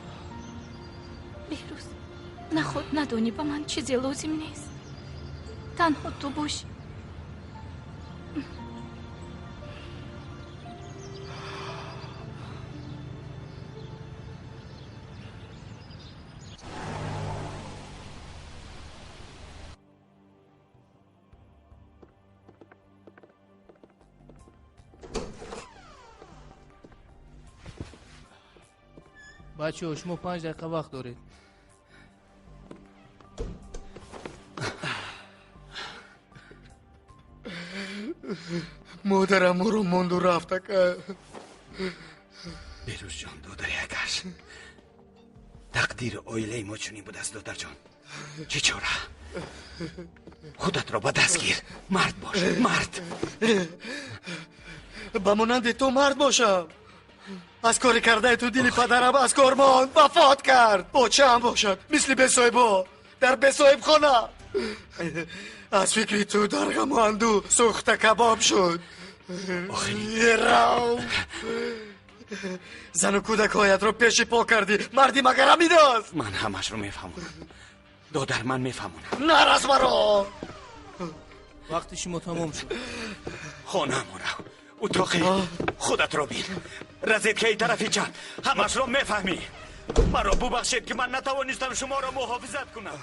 Беҳрӯз, наход надонӣ ба ман чизе лозим нест, танҳо ту бошӣ. Бачаҳо, шумо 5 дақиқа вақт доред. Модарам моро монду рафт, ака. Беҳрӯзҷон, додари акаш, тақдири оилаи мо чунин будааст, додарҷон. Чӣ чора? Худатро ба даст гир, мард бош, мард. Ба монанди ту мард бошам. Аз кори кардаи ту дили падарам аз кор монд, вафот кард. Бочаам бошад мисли бесоҳибо дар бесоҳибхона. Аз фикри ту дар ғаму андӯ сӯхта кабоб шуд. Рав, зану кӯдакҳоятро пеши по кардӣ, марди магар ҳамин аст? Ман ҳамашро мефаҳмонам, додар, ман мефаҳмонам. Нарас маро. Вақти шумо тамом шуд. Хонаамон рав, утоқи худатро бин, розеткаи тарафи чап, ҳамашро мефаҳмӣ. Маро бубахшед, ки ман натавонистам шуморо муҳофизат кунам.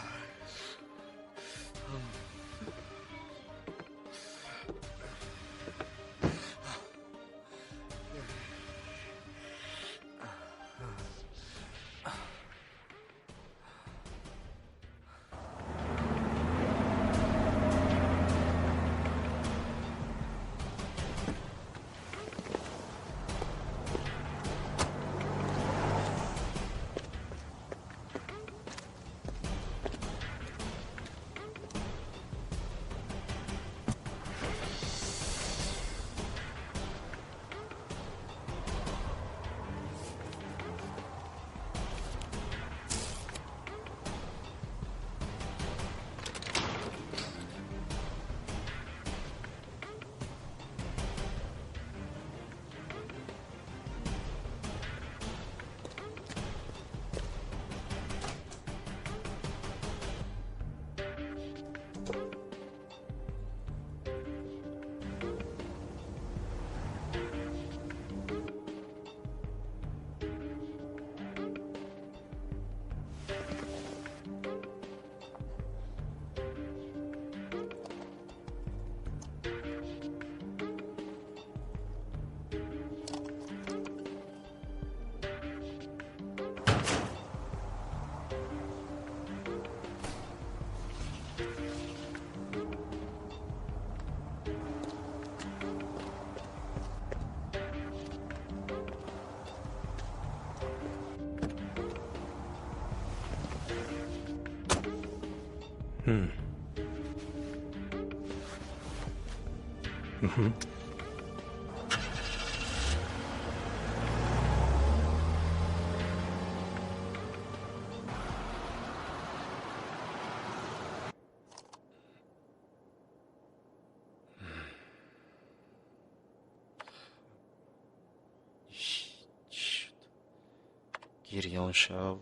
Гирён шав.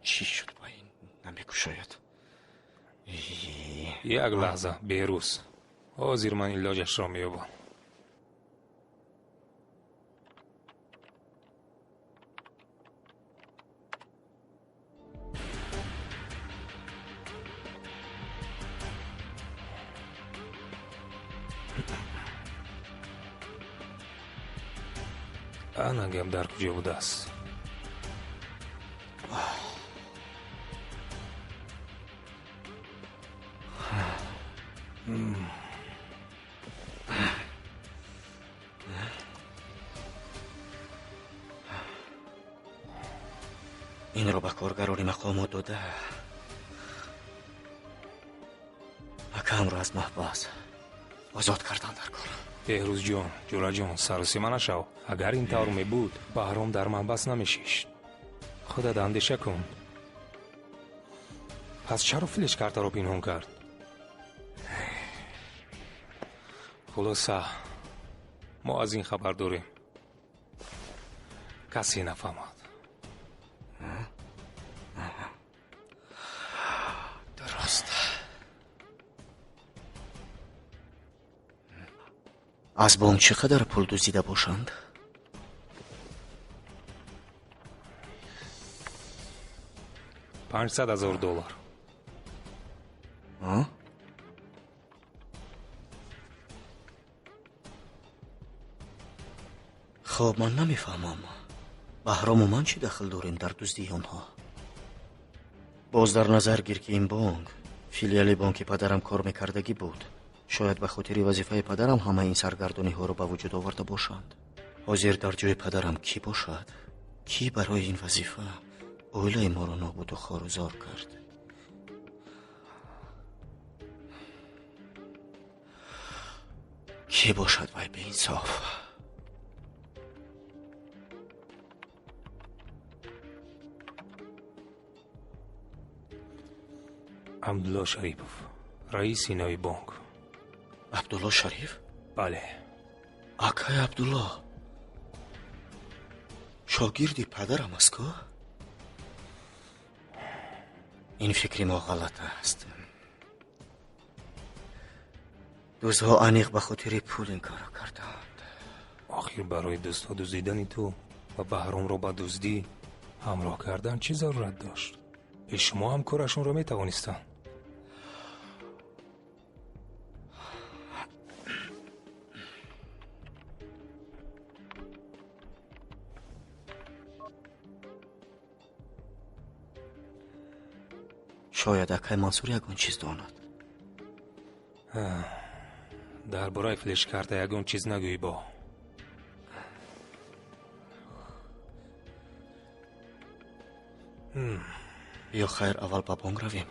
Чӣ шуд ба ин намекушояд? Як лаҳза, Беҳрӯз, ҳозир ман илоҷашро меёбам. Ана гап дар куҷо будааст? Инро ба коргарони мақомот дода, акамро аз маҳбас озод кардан дар кор. Беҳрӯзҷон, ҷӯраҷон, саросима нашав. Агар ин тавр мебуд, Баҳром дар маҳбас намешишт. Худат андеша кун. Пас чаро флешкартаро пинҳон кард? Хулоса, мо аз ин хабар дорем. Касе нафаҳмад. Дуруст. Аз бонк чӣ қадар пул дуздида бошанд? 500 000 доллар. А? Хоб, ман намефаҳмам, Баҳрому ман чӣ дахл дорем дар дуздии онҳо? Боз дар назар гир, ки ин бонк филиали бонки падарам кор мекардагӣ буд. Шояд ба хотири вазифаи падарам ҳамаи ин саргардониҳоро ба вуҷуд оварда бошанд. Ҳозир дар ҷои падарам кӣ бошад? Кӣ барои ин вазифа оилаи моро нобуду хорузор кард? Кӣ бошад вай беинсоф? Абдулло Шарипов, раиси нави бонк. Абдулло Шариф? Бале. Акай Абдулло шогирди падарам аст ку? Ин фикри мо ғалат аст. Дузҳо аниқ ба хотири пул ин корро карданд. Охир барои дӯстҳо дуздидани ту ва Баҳромро ба дуздӣ ҳамроҳ кардан чӣ зарурат дошт? Бе шумо ҳам корашонро метавонистанд. Шояд акай Мансур ягон чиз донад. Дар бораи флешкарта ягон чиз нагӯӣ бо. Биё, хайр, аввал ба бонк равем.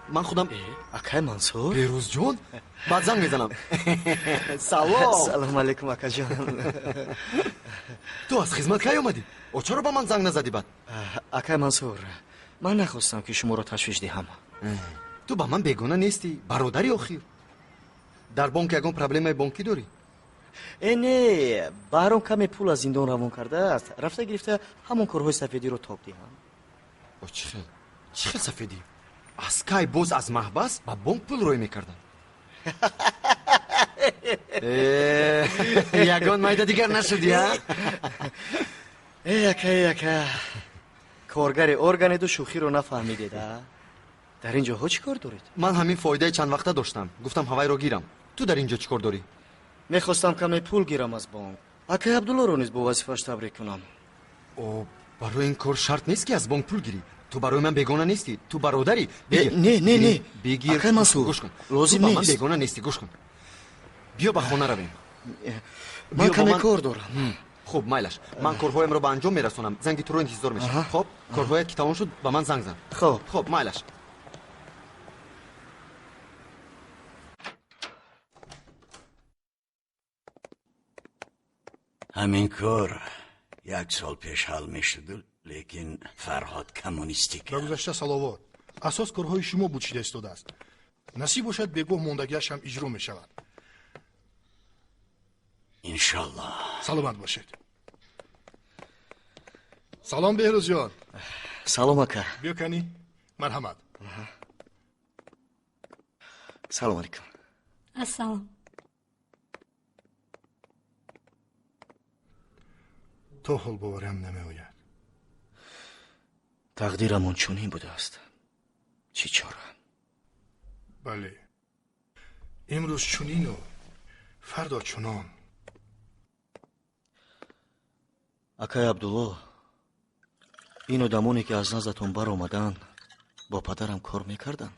Ман худам. Акай Мансур. Беҳрӯзҷон, баъд занг мезанам. Салом. Салом алейкум, акаҷон. Ту аз хизмат кай омадӣ? О, чаро ба ман занг назадӣ баъд? Акай Мансур, ман нахостам, ки шуморо ташвиш диҳам. Ту ба ман бегона нестӣ, бародари. Охир дар бонк ягон проблемаи бонкӣ дорӣ? Э, не, Баҳром каме пул аз зиндон равон кардааст, рафта гирифта ҳамон корҳои сафедиро тоб диҳам. О, чӣ хел, чӣ хел сафедӣ? Аз кай боз аз маҳбас ба бонк пул рӯй мекарданд? Ягон майда дигар нашуди, а? Эй ака, эй ака, коргари органеду шӯхиро нафаҳмидед, а? Дар ин ҷоҳо чӣ кор доред? Ман ҳамин фоидаи чанд вақта доштам. Гуфтам ҳавайро гирам. Ту дар ин ҷо чӣ кор дорӣ? Мехостам каме пул гирам аз бонк. Акаи Абдуллоро низ бо вазифааш табрик кунам. О, барои ин кор шарт нест, ки аз бонк пул гирӣ. Ту барои ман бегона нестӣ, ту бародарӣ. Бигир. Не, не, не. Бигир. Акаи Мансур, гӯш кун. Лозим Ту ба ман нест. бегона нестӣ, гӯш кун. Биё ба хона равем. Ман Биё бо каме кор дорам. Хуб, майлаш. Ман корҳоямро ба анҷом мерасонам. Занги туро интизор мешавам. Хоб, корҳоят ки тамом шуд, ба ман занг зан. Хоб. Хоб, майлаш. Ҳамин кор як сол пеш ҳал мешуду, лекин Фарҳод коммунистӣ Ба гузашта саловот. Асос корҳои шумо буд шида истодааст. Насиб бошад, бегоҳ мондагиаш ҳам иҷро мешавад. Иншаллоҳ. Саломат бошед. Салом, Беҳрӯзҷон. Салом, ака. Биё кани, марҳамат. Салом алейкум. Ассалом. То ҳол боварам намеояд. Тақдирамон чунин будааст. Чӣ чора? Бале, имрӯз чунину фардо чунон. Акай Абдулло, ин одамоне ки аз наздатон баромаданд, бо падарам кор мекарданд?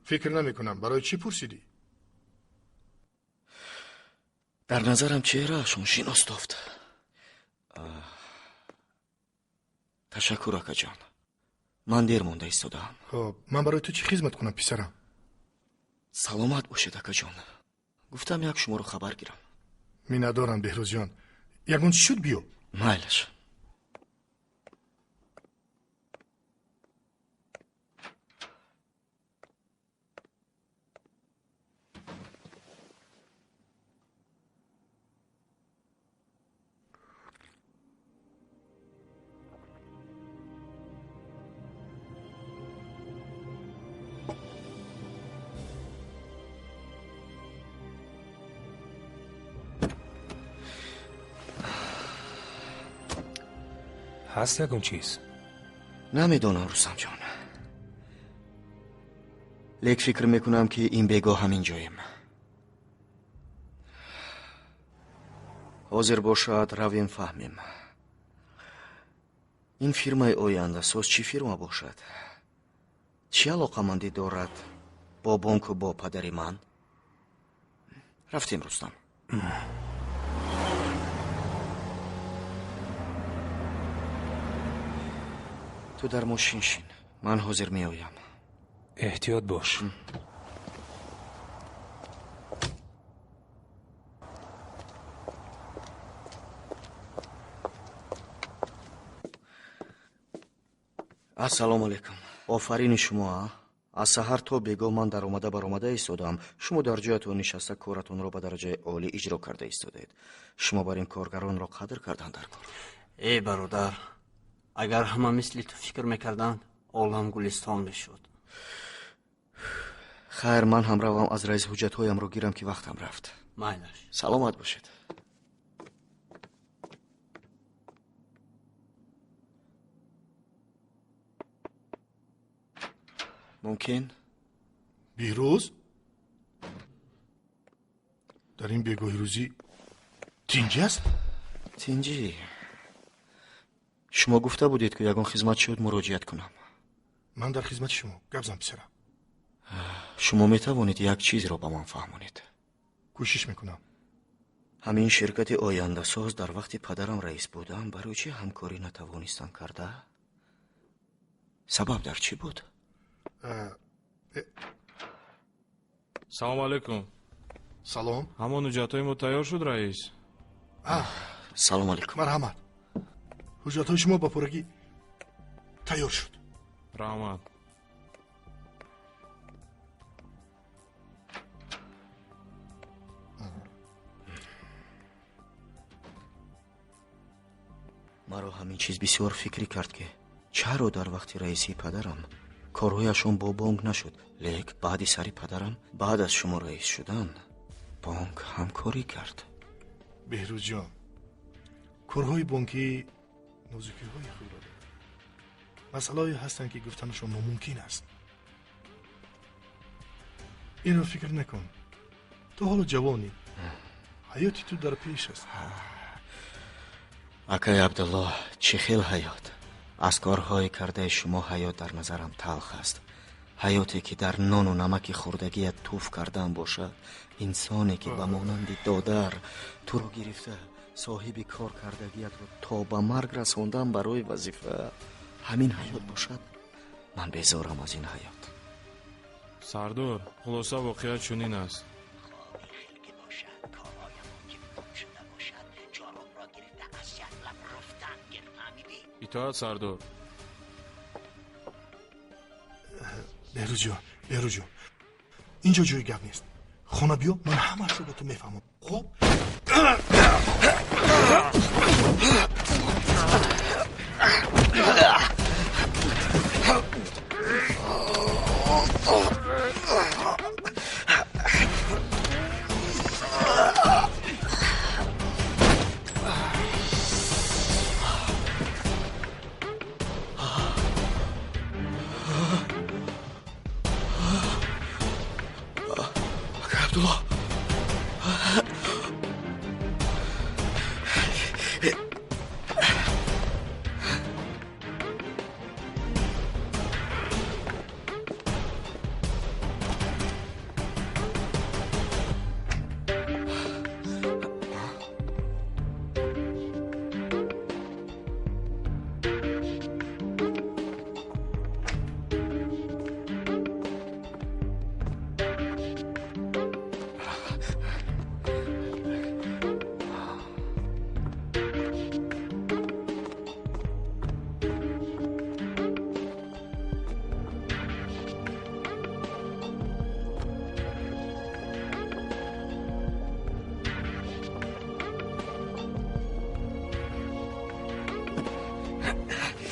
Фикр намекунам. Барои чӣ пурсидӣ? Дар назарам чеҳраашон шинос тофт. Ташаккур, акаҷон. Ман дер монда истодаам. Хоб, ман барои ту чӣ хизмат кунам, писарам? Саломат бошед, акаҷон. Гуфтам як шуморо хабар гирам. Миннатдорам, Беҳрӯзҷон. Ягон чӣ шуд, биё. Майлаш. Ҳаст ягон чиз? Намедонам, Рустамҷон, лек фикр мекунам, ки ин бегоҳ ҳамин ҷоем. Ҳозир бошад, равем, фаҳмем. Ин фирмаи ояндасоз чӣ фирма бошад? Чӣ алоқамандӣ дорад бо бонку бо падари ман? Рафтем, Рустам. Ту дар мошин шин, ман ҳозир меоям. Эҳтиёт бош. Ассалому алайкум. Офарини шумо, а? Аз саҳар то бегоҳ ман даромада баромада истодам. Шумо дар ҷоятон нишаста коратонро ба дараҷаи олӣ иҷро карда истодед. Шумо бар ин коргаронро қадр кардан дар кор. Эй бародар, агар ҳама мисли ту фикр мекарданд, олам гулистон мешуд. Хайр, ман ҳам равам аз раис ҳуҷҷатҳоямро гирам, ки вақтам рафт. Майлаш. Саломат бошед. Мумкин? Беҳрӯз, дар ин бегоҳи рӯзӣ тинҷӣ аст? Тинҷӣ. Шумо гуфта будед, ки ягон хизмат шуд муроҷиат кунам. Ман дар хизмати шумо. Гап зан, писарам. Шумо метавонед як чизро ба ман фаҳмонед? Кӯшиш мекунам. Ҳамин ширкати ояндасоз дар вақти падарам раис будам барои чӣ ҳамкорӣ натавонистам карда? Сабаб дар чӣ буд? Салому алайкум. Салом. Ҳамон ҳуҷҷатҳои мо тайёр шуд, раис? Салому алайкум. Марҳамат. Ҳуҷҷатҳои шумо ба пуррагӣ тайёр шуд. Раҳмат. Маро ҳамин чиз бисёр фикрӣ кард, ки чаро дар вақти раисии падарам Корҳояшон бо бонк нашуд, лек баъди сари падарам, баъд аз шумо раис шудан, бонк ҳамкорӣ кард. Беҳрӯзҷон, корҳои бонкӣ нозукиҳои худро дорад. Масъалаҳое ҳастанд, ки гуфтанашон номумкин аст. Инро фикр накун. Ту ҳоло ҷавонӣ. Ҳаёти ту дар пеш аст. Акай Абдулло, чӣ хел ҳаёт? Аз корҳои кардаи шумо ҳаёт дар назарам талх аст. Ҳаёте ки дар нону намаки хӯрдагият туф кардан бошад, инсоне ки ба монанди додар туро гирифта, соҳиби кор кардагиятро то ба марг расондан барои вазифа, ҳамин ҳаёт бошад, ман безорам аз ин ҳаёт. Сардор, хулоса воқеа чунин аст. Итоат, сардор. Беҳрӯзҷон, Беҳрӯзҷон, инҷо ҷои гап нест. Хона биё, ман ҳамаашро ба ту мефаҳмам. Хуб? Абдулло,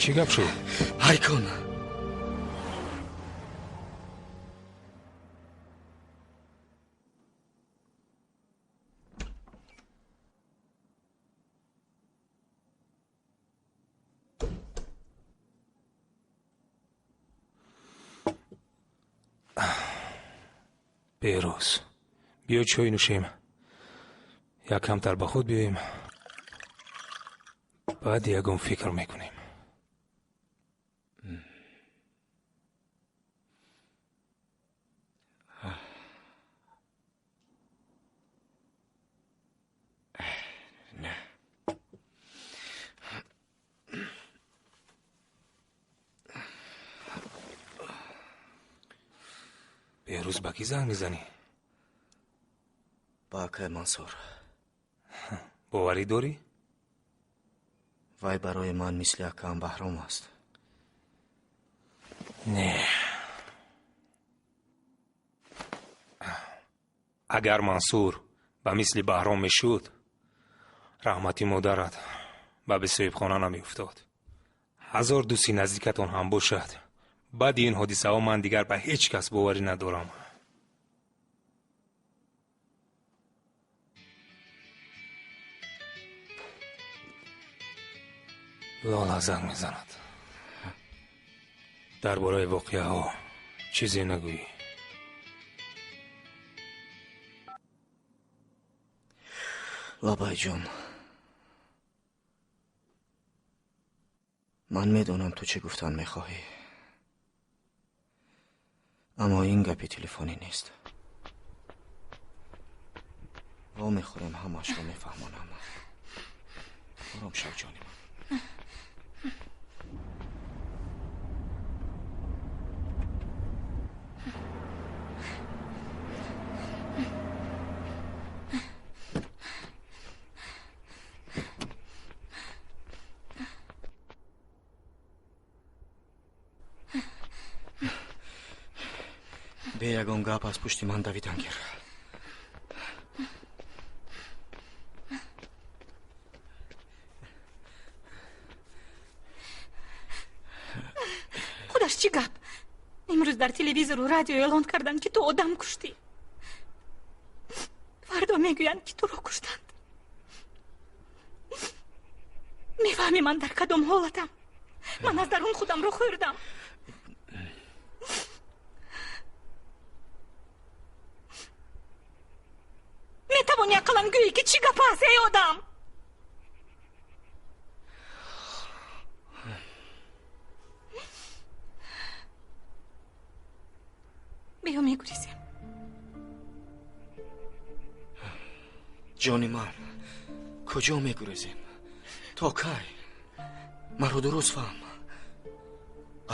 Чӣ гап шуд? Ҳайкон. Беҳрӯз, биё чой нӯшем, як камтар ба худ биёем, баъд ягон фикр мекунем. Беҳрӯз, ба кӣ занг мезанӣ? Ба акай Мансур. Боварӣ дорӣ? Вай барои ман мисли акаам Баҳром аст. Не, агар Мансур ба мисли Баҳром мешуд, раҳмати модарат ба бесоҳибхона намеуфтод. Ҳазор дӯсти наздикатон ҳам бошад, баъди ин ҳодисаҳо ман дигар ба ҳеҷ кас боварӣ надорам. Лола занг мезанад. Дар бораи воқеаҳо чизе нагӯӣ. Лабайҷон, ман медонам ту чӣ гуфтан мехоҳӣ, аммо ин гапи телефонӣ нест. Во мехӯрем, ҳамаашро мефаҳмонам. Ором шав, ҷони ман. Бе ягон гап аз пушти ман давидан гир. Худаш чӣ гап? Имрӯз дар телевизору радио эълон карданд, ки ту одам куштӣ. Фардо мегӯянд, ки туро куштанд. Мефаҳмӣ, ман дар кадом ҳолатам? Ман аз дарун худамро хӯрдам. Метавонӣ ақаллан гӯӣ, ки чӣ гап аст, эй одам? Биё, мегурезем. Ҷони ман, куҷо мегурезем? То кай? Маро дуруст фаҳм.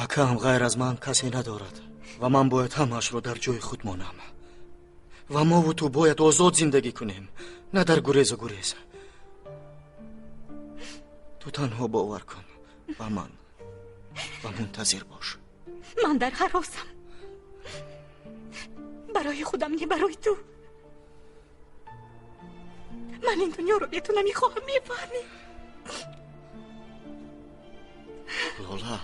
Акаам ғайр аз ман касе надорад ва ман бояд ҳамаашро дар ҷои худ монам. Ва мову ту бояд озод зиндагӣ кунем, на дар гурезу гурез. Ту танҳо бовар кун ба ман ва мунтазир бош. Ман дар ҳаросам. Барои худам, не барои ту. Ман ин дунёро бе ту намехоҳам, мефаҳмӣ? Лола,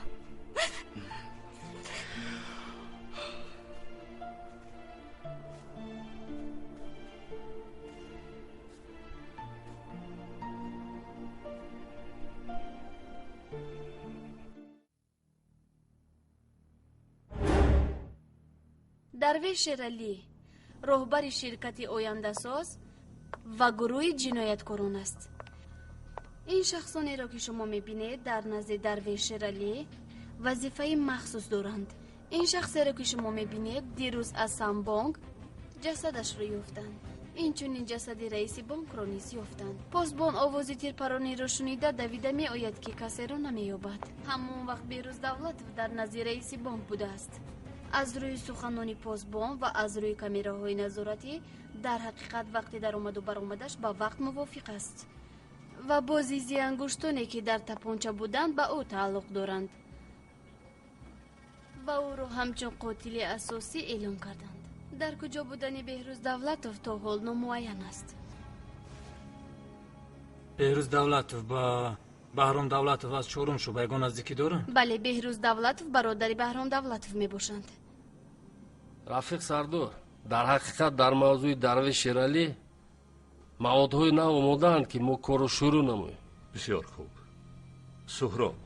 Дарвеш Шералӣ роҳбари ширкати ояндасоз ва гурӯҳи ҷинояткорон аст. Ин шахсонеро, ки шумо мебинед, дар назди Дарвеш Шералӣ вазифаи махсус доранд. Ин шахсеро, ки шумо мебинед, дирӯз аз Самбонг ҷасадашро ёфтанд. Инчунин ҷасади раиси бонкро низ ёфтанд. Посбон овози тирпарониро шунида давида меояд, ки касеро намеёбад. Ҳамон вақт Беҳрӯз Давлатов дар назди раиси бонк будааст. Аз рӯи суханони посбон ва аз рӯи камераҳои назоратӣ, дар ҳақиқат вақти даромаду баромадаш ба вақт мувофиқ аст ва боз изи ангуштоне, ки дар тапонча буданд, ба ӯ тааллуқ доранд ва ӯро ҳамчун қотили асосӣ эълон карданд. Дар куҷо будани Беҳрӯз Давлатов то ҳол номуайян аст. Беҳрӯз Давлатов ба Баҳром Давлатов аз чорум шӯъба ягон наздикӣ доранд? Бале, Беҳрӯз Давлатов бародари Баҳром Давлатов мебошанд. Рафиқ сардор, дар ҳақиқат дар мавзӯи Дарвеш Шералӣ маводҳои нав омодаанд, ки мо корро шурӯъ намоем. Бисёр хуб. Суҳроб,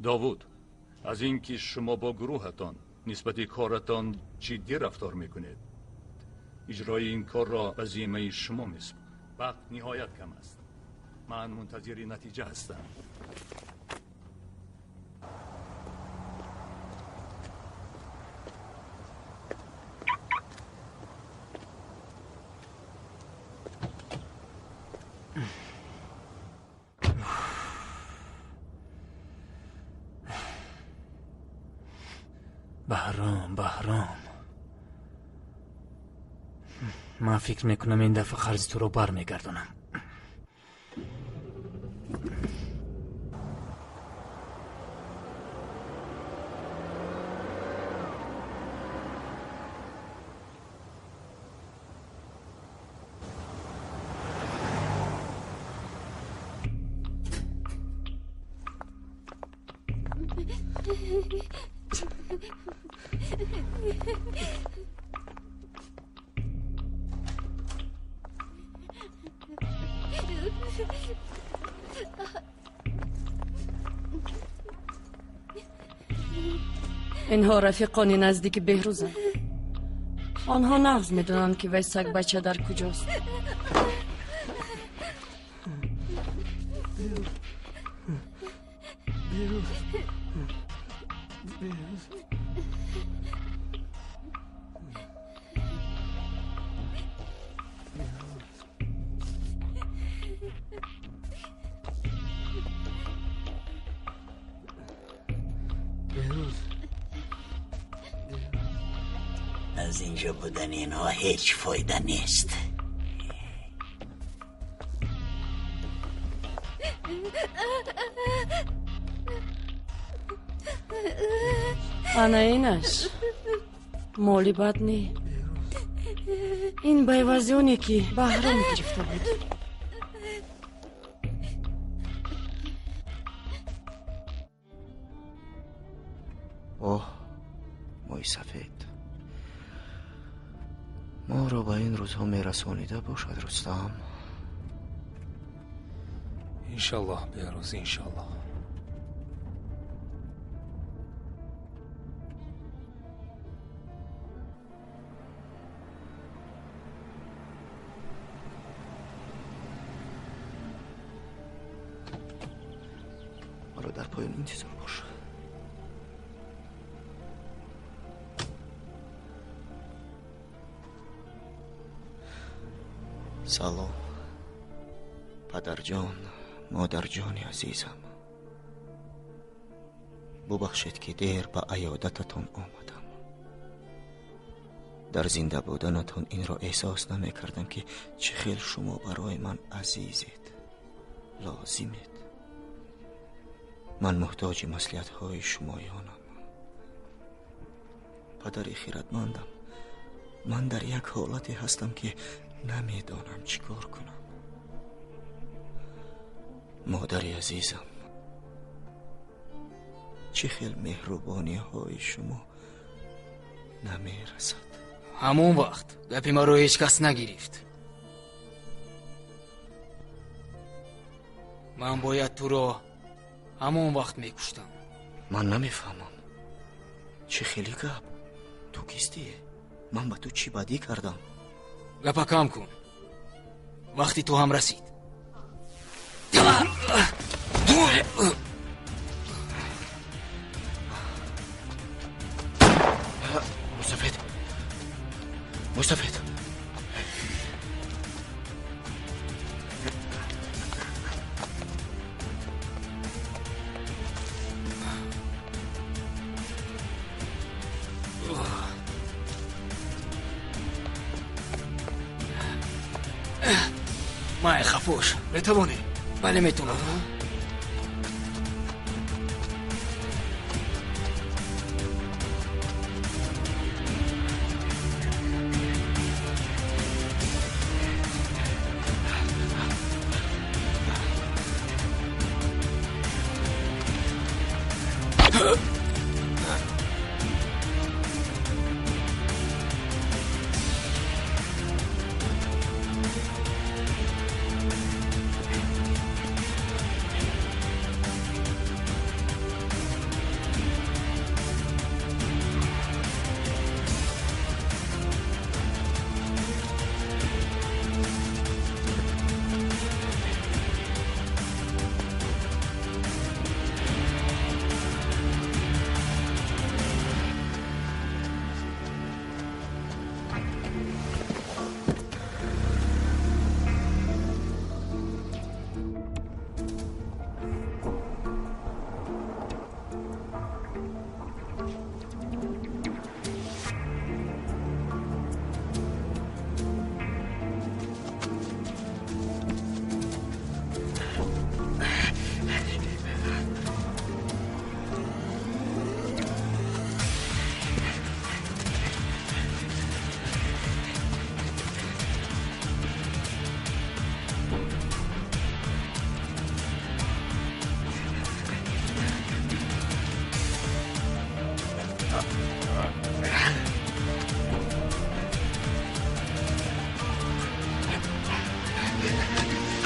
Довуд, аз ин ки шумо бо гурӯҳатон нисбати коратон ҷиддӣ рафтор мекунед, иҷрои ин корро ба зиммаи шумо месупорам. Вақт ниҳоят кам аст. Ман мунтазири натиҷа ҳастам. Баҳром, Баҳром, ман фикр мекунам, ин дафъа қарзи туро бармегардонам. Инҳо рафиқони наздики Беҳрӯзанд. Онҳо нағз медонанд, ки вай сагбача дар куҷост. Аз инҷо будани инҳо ҳеҷ фоида нест. Ана инаш моли бад не. Ин ба ивази оне, ки Баҳром гирифта буд. Оҳ. сафед моро ба ин рӯзҳо мерасонида бошад, Рустам. Иншаллоҳ, Беҳрӯз, иншаллоҳ. Маро дар поён интизор бош. Салом, падарҷон, модарҷони азизам. Бубахшед, ки дер ба аёдататон омадам. Дар зинда буданатон инро эҳсос намекардам, ки чӣ хел шумо барои ман азизед, лозимед. Ман муҳтоҷи маслиҳатҳои шумоёнам. Падари хиратмандам, ман дар як ҳолате ҳастам, ки намедонам чӣ кор кунам. Модари азизам, чӣ хел меҳрубониҳои шумо намерасад. Ҳамон вақт гапи маро ҳеҷ кас нагирифт. Ман бояд туро ҳамон вақт мекуштам. Ман намефаҳмам, чӣ хели гап? Ту кистӣ? Ман ба ту чӣ бадӣ кардам? Гапа кам кун, вақти ту ҳам расид. Мустафед, Мустафед, Май хафош. Метавонӣ? Бале, метавонам.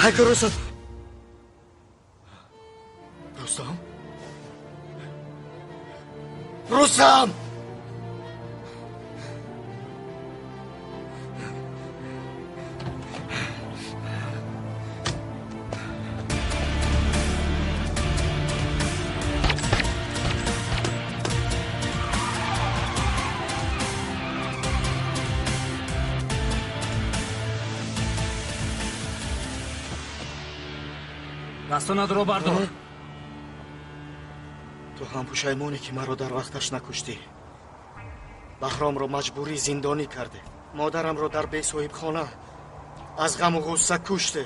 Хайка, Рустам! Рустам? Рустам! Дастонатро бардор. Ту ҳам пушаймонӣ, ки маро дар вақташ накуштӣ. Баҳромро маҷбурӣ зиндонӣ карде, модарамро дар бесоҳибхона аз ғаму ғусса куште,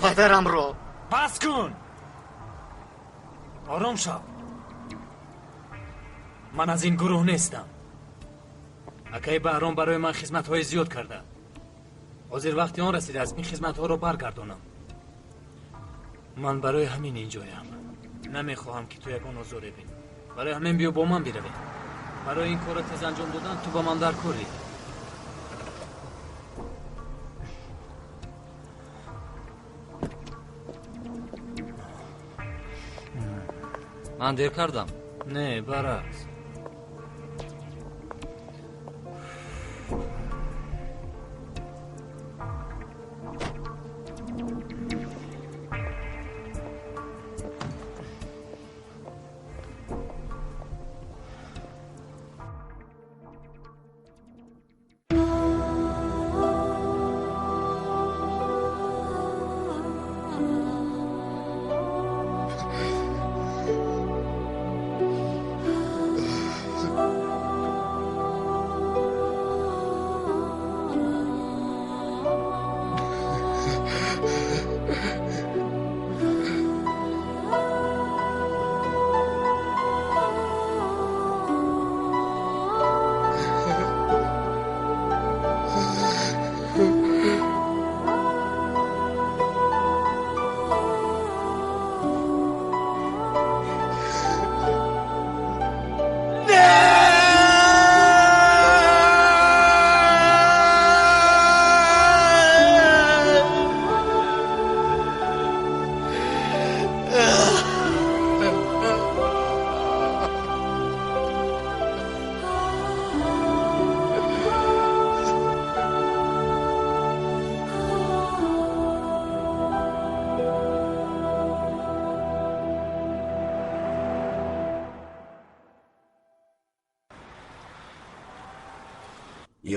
падарамро. Бас кун, ором шав. Ман аз ин гурӯҳ нестам. Акаи Баҳром барои ман хизматҳои зиёд карда. Ҳозир вақти он расидааст, ин хизматҳоро баргардонам. Ман барои ҳамин инҷоям. Намехоҳам, ки ту ягон озоре бинӣ. Барои ҳамин биё бо ман биравем. Барои ин корро тез анҷом додан ту ба ман дар корӣ. Ман дер кардам? Не, баръакс.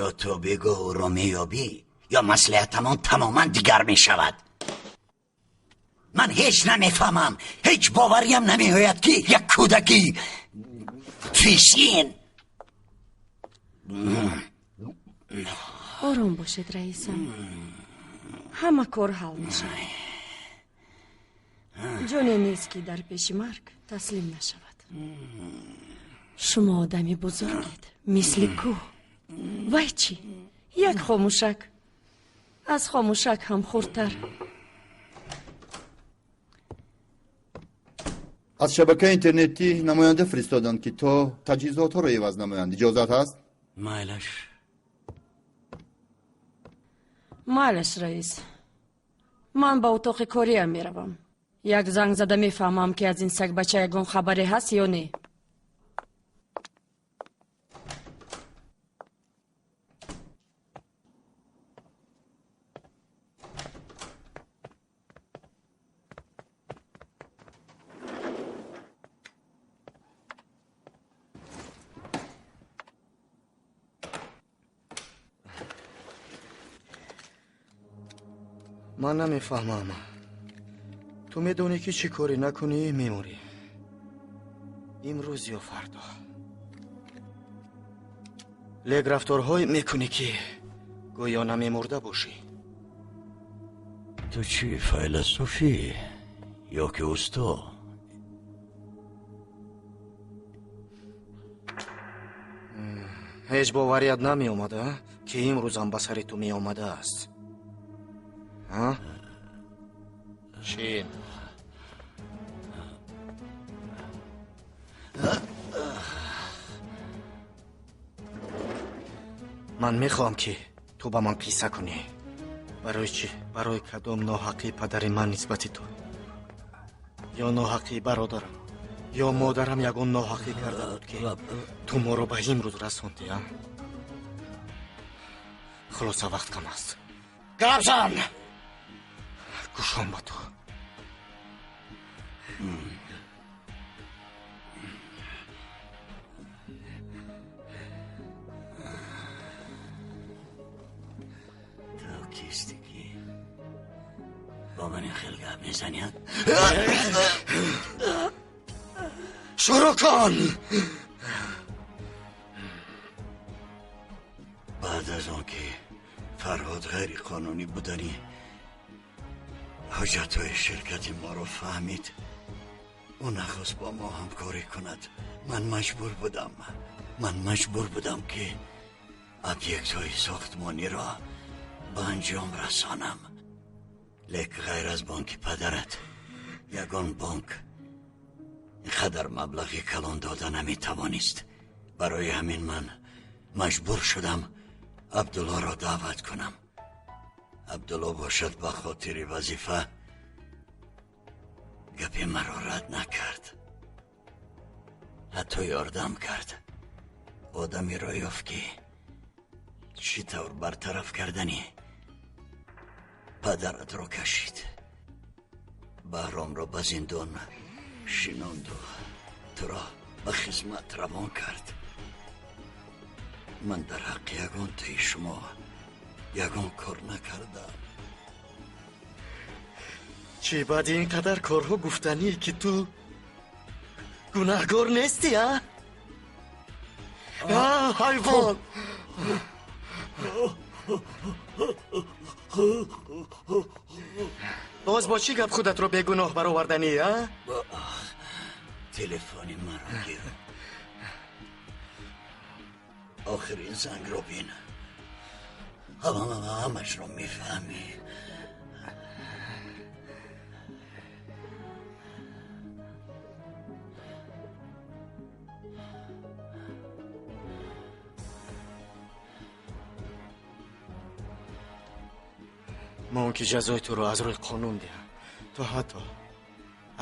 Ё ту бигӯ ӯро меёбӣ, ё маслиҳатамон тамоман дигар мешавад. Ман ҳеҷ намефаҳмам, ҳеҷ бовариам намеояд, ки як кӯдаки фисин. Ором бошед, раисам, ҳама кор ҳал мешавад. Ҷоне нест, ки дар пеши марг таслим нашавад. Шумо одами бузургед, мисли кӯҳ. Вай чӣ? Як хомӯшак, аз хомӯшак ҳам хурдтар. Аз шабакаи интернетӣ намоянда фиристоданд, ки то таҷҳизотҳоро иваз намоянд. Иҷозат ҳаст? Майлаш. Майлаш, раис. Ман ба утоқи кориам меравам. Як занг зада мефаҳмам, ки аз ин сагбача ягон хабаре ҳаст ё не. Ман намефаҳмам. Ту медонӣ, ки чӣ корӣ накунӣ, мемурӣ. Имрӯз ё фардо. Лек рафторҳое мекунӣ, ки гӯё намемурда бошӣ. Ту чӣ, файласуфӣ ё ки усто? Ҳеҷ боварият намеомада, ки имрӯзам ба сари ту меомадааст. Шин. Ман мехоҳам, ки ту ба ман қисса кунӣ. Барои чӣ? Барои кадом ноҳаққии падари ман нисбати ту? Ё ноҳаққии бародарам, ё модарам ягон ноҳаққӣ карда буд, ки ту моро ба имрӯз расондӣ, а? Хулоса, вақт кам аст. Гап зан! Гӯшом ба ту. Ту кисти, ки бо ман ин хел гап мезанӣ? Шурӯъ кун! Баъд аз он ки Фарҳод ғайриқонунӣ будани ҳуҷҷатҳои ширкати моро фаҳмид, ӯ нахост бо мо ҳамкорӣ кунад. Ман маҷбур будам, ки объектҳои сохтмониро ба анҷом расонам. Лек ғайр аз бонки падарат ягон бонк ин қадар маблағи калон дода наметавонист. Барои ҳамин ман маҷбур шудам Абдуллоро даъват кунам. Абдулло бошад ба хотири вазифа гапи маро рад накард, ҳатто ёрдам кард. Одамеро ёфт, ки чӣ тавр бартараф кардани падаратро кашид. Баҳромро ба зиндон шинонду туро ба хизмат равон кард. Ман дар ҳаққи ягонтаи шумо ягон кор накардам. Чӣ баъди ин қадар корҳо гуфтанӣ, ки ту гунаҳгор нестӣ, а? Ҳайвон! Боз бо чӣ гап худатро бегуноҳ бароварданӣ, а? Телефони маро гир. Охирин зангро бин. Ҳамашро мефаҳмӣ. Ма он ки ҷазои туро аз рӯи қонун диҳам, ту ҳатто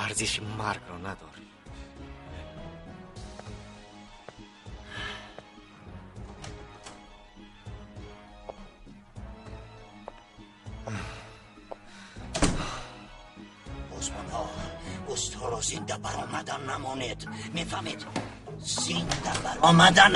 арзиши маргро надорӣ. Осмонҳо усторо зинда баромадан намонед, мефаҳмед? Зинда баромадан.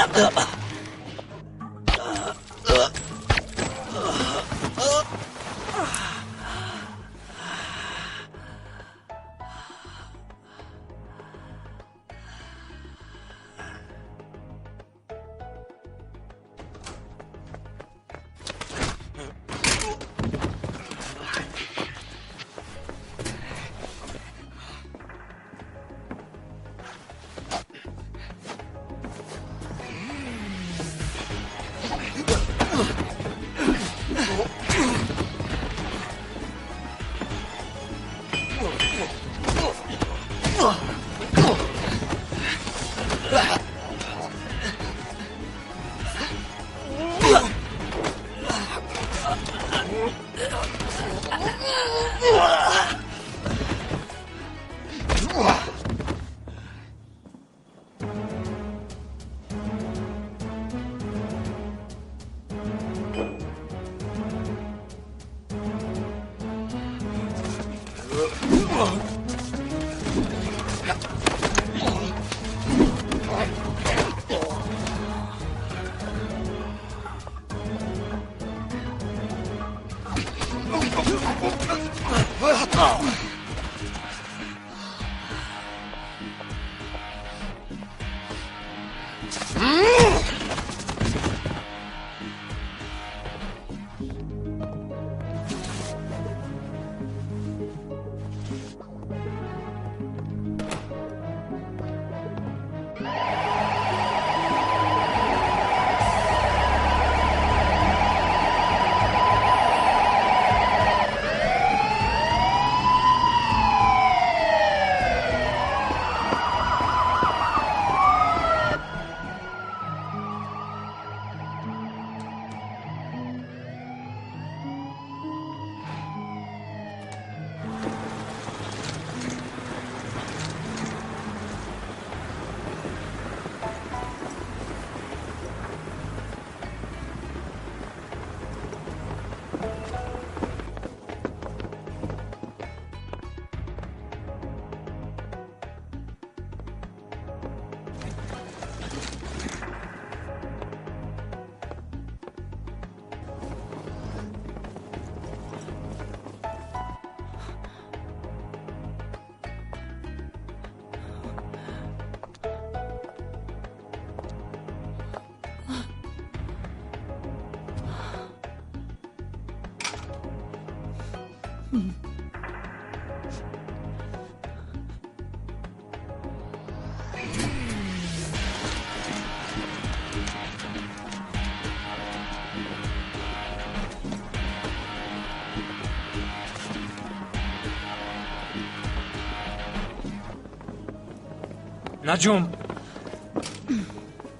Наҷум,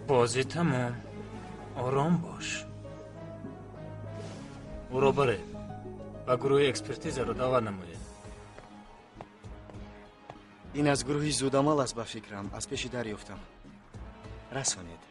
Бозӣ тамом. Ором бош. Ӯро баред ва гурӯҳи экспертизаро даъват намоед. Ин аз гурӯҳи зудамал аст, ба фикрам. Аз пеши дар ёфтам. Расонед.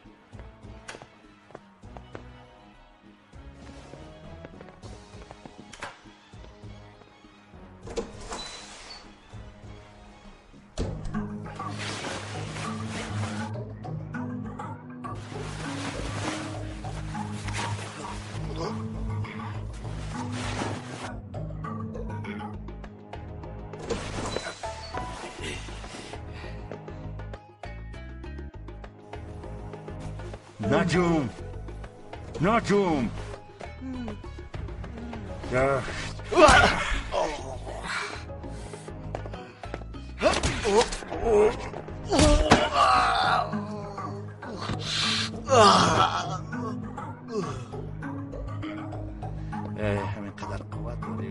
Наҷум, наҷум. Ҳамин қадар қувват дорӣ.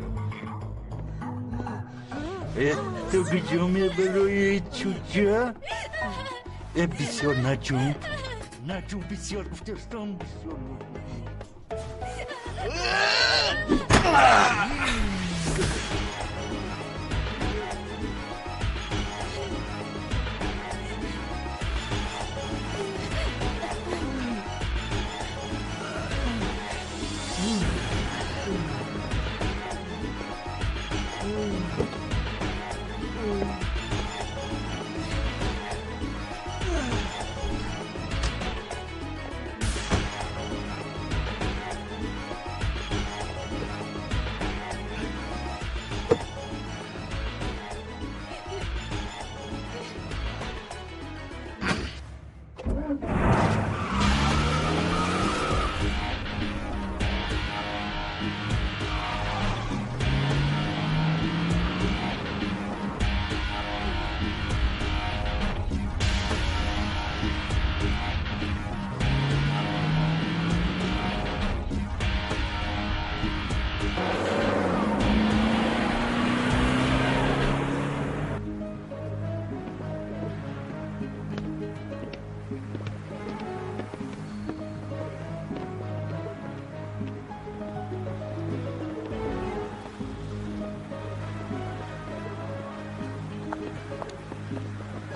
Ту куҷо мебароӣ, чӯҷа? Бисёр наҷум. Наҷум, бисёр гуфтастам, бисёр.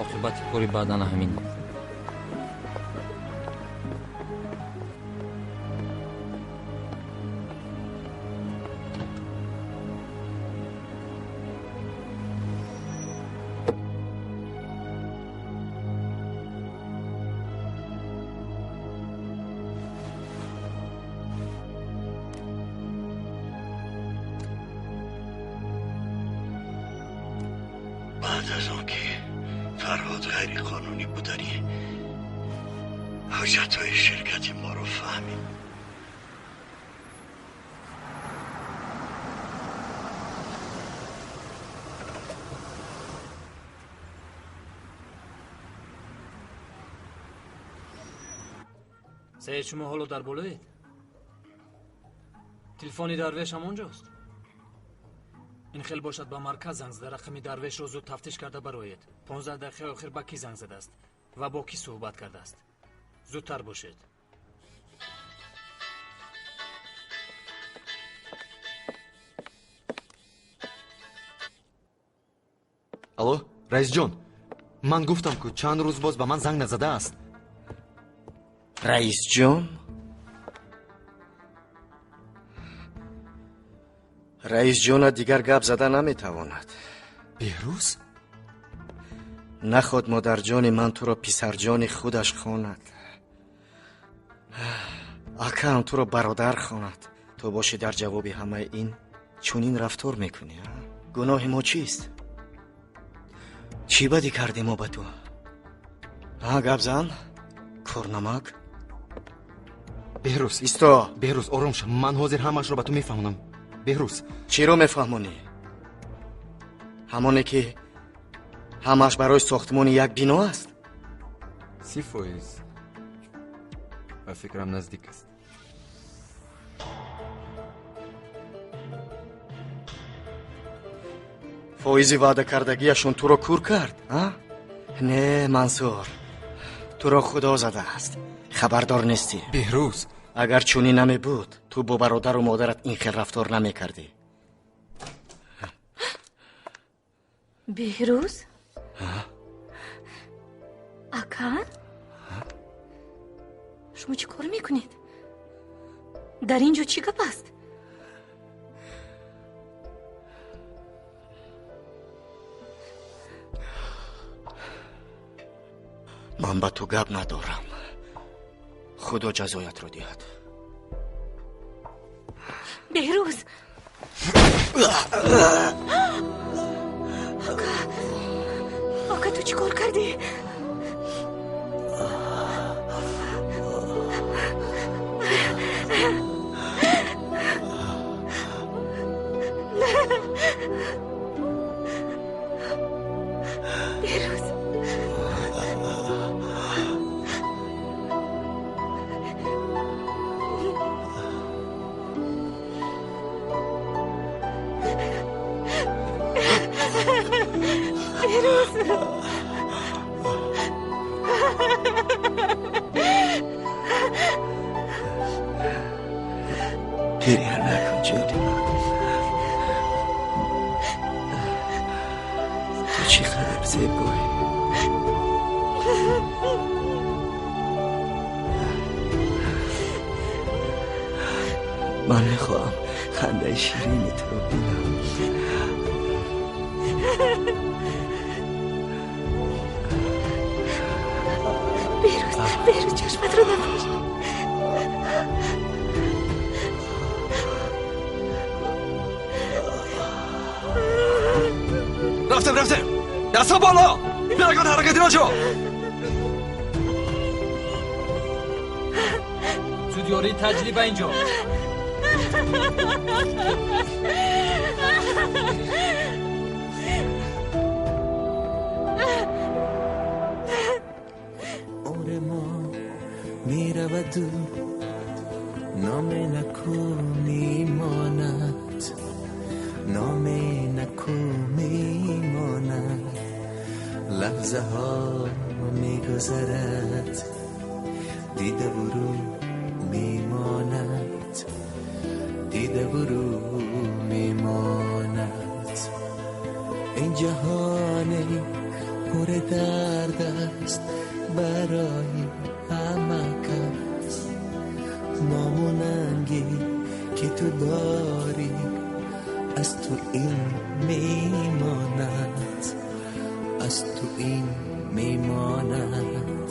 Оқибати кори баъдан ҳамин аст. Баъд аз он ки Фарҳод ғайриқонунӣ будани ҳуҷҷатҳои ширкати моро фаҳмид, Саид, шумо ҳоло дар болоед? Телефони Дарвеш ҳамонҷост? Ин хел бошад, ба марказ занг зада, рақами Дарвешро зуд тафтиш карда бароед. 15 дақиқаи охир ба кӣ занг задааст ва бо кӣ суҳбат кардааст. Зудтар бошед. Алло, раисҷон, ман гуфтам, ку чанд рӯз боз ба ман занг назадааст. Раисҷон? Раисҷона дигар гап зада наметавонад. Беҳрӯз? Наход модарҷони ман туро писарҷони худаш хонад. Акаам туро бародар хонад. Ту бошӣ дар ҷавоби ҳамаи ин чунин рафтор мекунӣ, а? Гуноҳи мо чист? Чӣ бадӣ кардем мо ба ту? А, гап зан? Кӯрнамак? Беҳрӯз, исто. Беҳрӯз, ором ша. Ман ҳозир ҳамаашро ба ту мефаҳмонам. Беҳрӯз. Чиро мефаҳмонӣ? Ҳамоне ки ҳамааш барои сохтмони як бино аст? 30% ба фикрам наздик аст. Фоизи ваъдакардагиашон туро кур кард, а? Не, Мансур, туро Худо задааст. Хабардор нестӣ. Беҳрӯз, агар чунин намебуд, ту бо бародару модарат ин хел рафтор намекардӣ. Беҳрӯз? Ака? Шумо чӣ кор мекунед? Дар ин ҷо чӣ гап аст? Ман ба ту гап надорам. Худо ҷазоятро диҳад. Беҳрӯз! Ака, ака, ту чӣ кор кардӣ? Беҳрӯз! Беҳрӯз! Гиря накун, ҷони ман. Ту чӣ қадар зебоӣ. Ман мехоҳам хандаи ширини туро бинам. Беҳрӯз, Беҳрӯз, чашматро напӯш. Рафтем, рафтем. Дастҳо боло. Бирагон ҳаракати наҷо. Зуд ёрии таҷли ба инҷо. عمر ما میرود و نام نکو میماند، نام نکو میماند. لحظه ها میگذرد، دیده برو میماند، دیده برو میماند. این جهان پر درد است برای همه کس. نام و ننگی که تو داری از تو این میماند، از تو این میماند،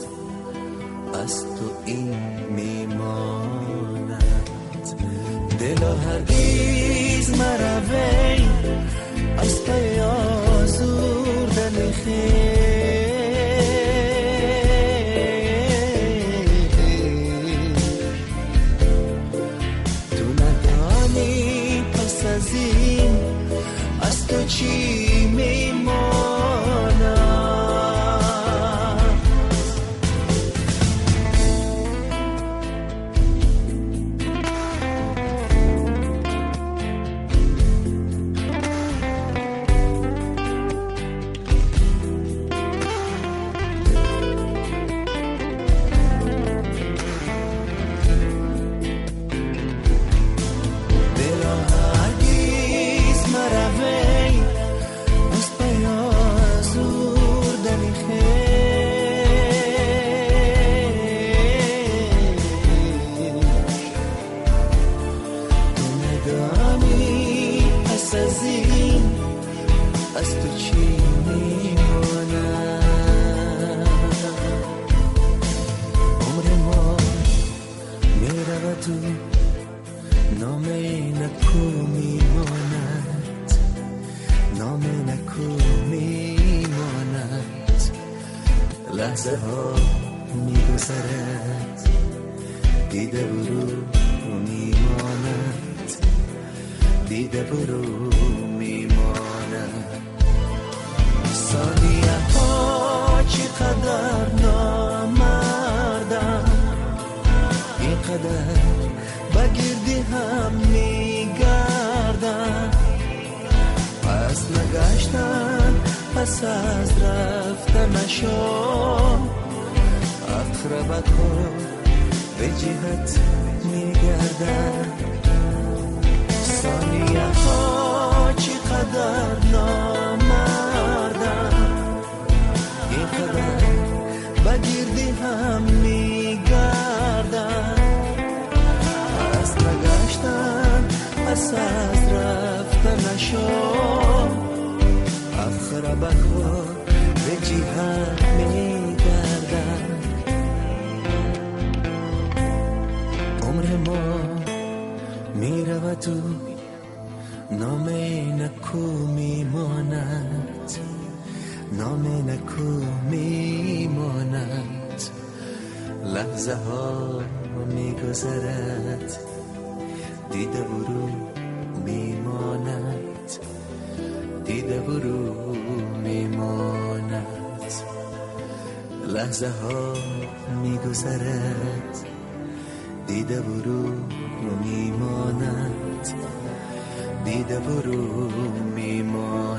از تو این میماند. دلا هرگز مروی از پی آزردن خویش. تو ندانی پس از این از تو چی میماند. دلا هرگز مروی از پی آزردن خویش. تو ندانی پس از این از تو چی میماند. عمر ما میرود و نام نکو میماند، نام نکو میماند. لحظه ها میگذرد، دیده برو میماند، دیده برو میماند. ثانیه ها چقدر نامردم، اینقدر به گردی هم میگردم. پس نگشتن پس از رفتنشان، عقربک ها به جهت میگردد. ثانیه ها چقدر نامردم، اینقدر به گردی هم میگردم. پس نگشتن پس از رفتنشان، اخربکها به جهت میگردم. عمر ما میرود و نام نکو میماند، نام نکو میماند. لحظه ها میگذرد، دیده برو میماند، دیده برو میماند. لحظه ها میگذرد، دیده برو میماند، دیده برو میماند.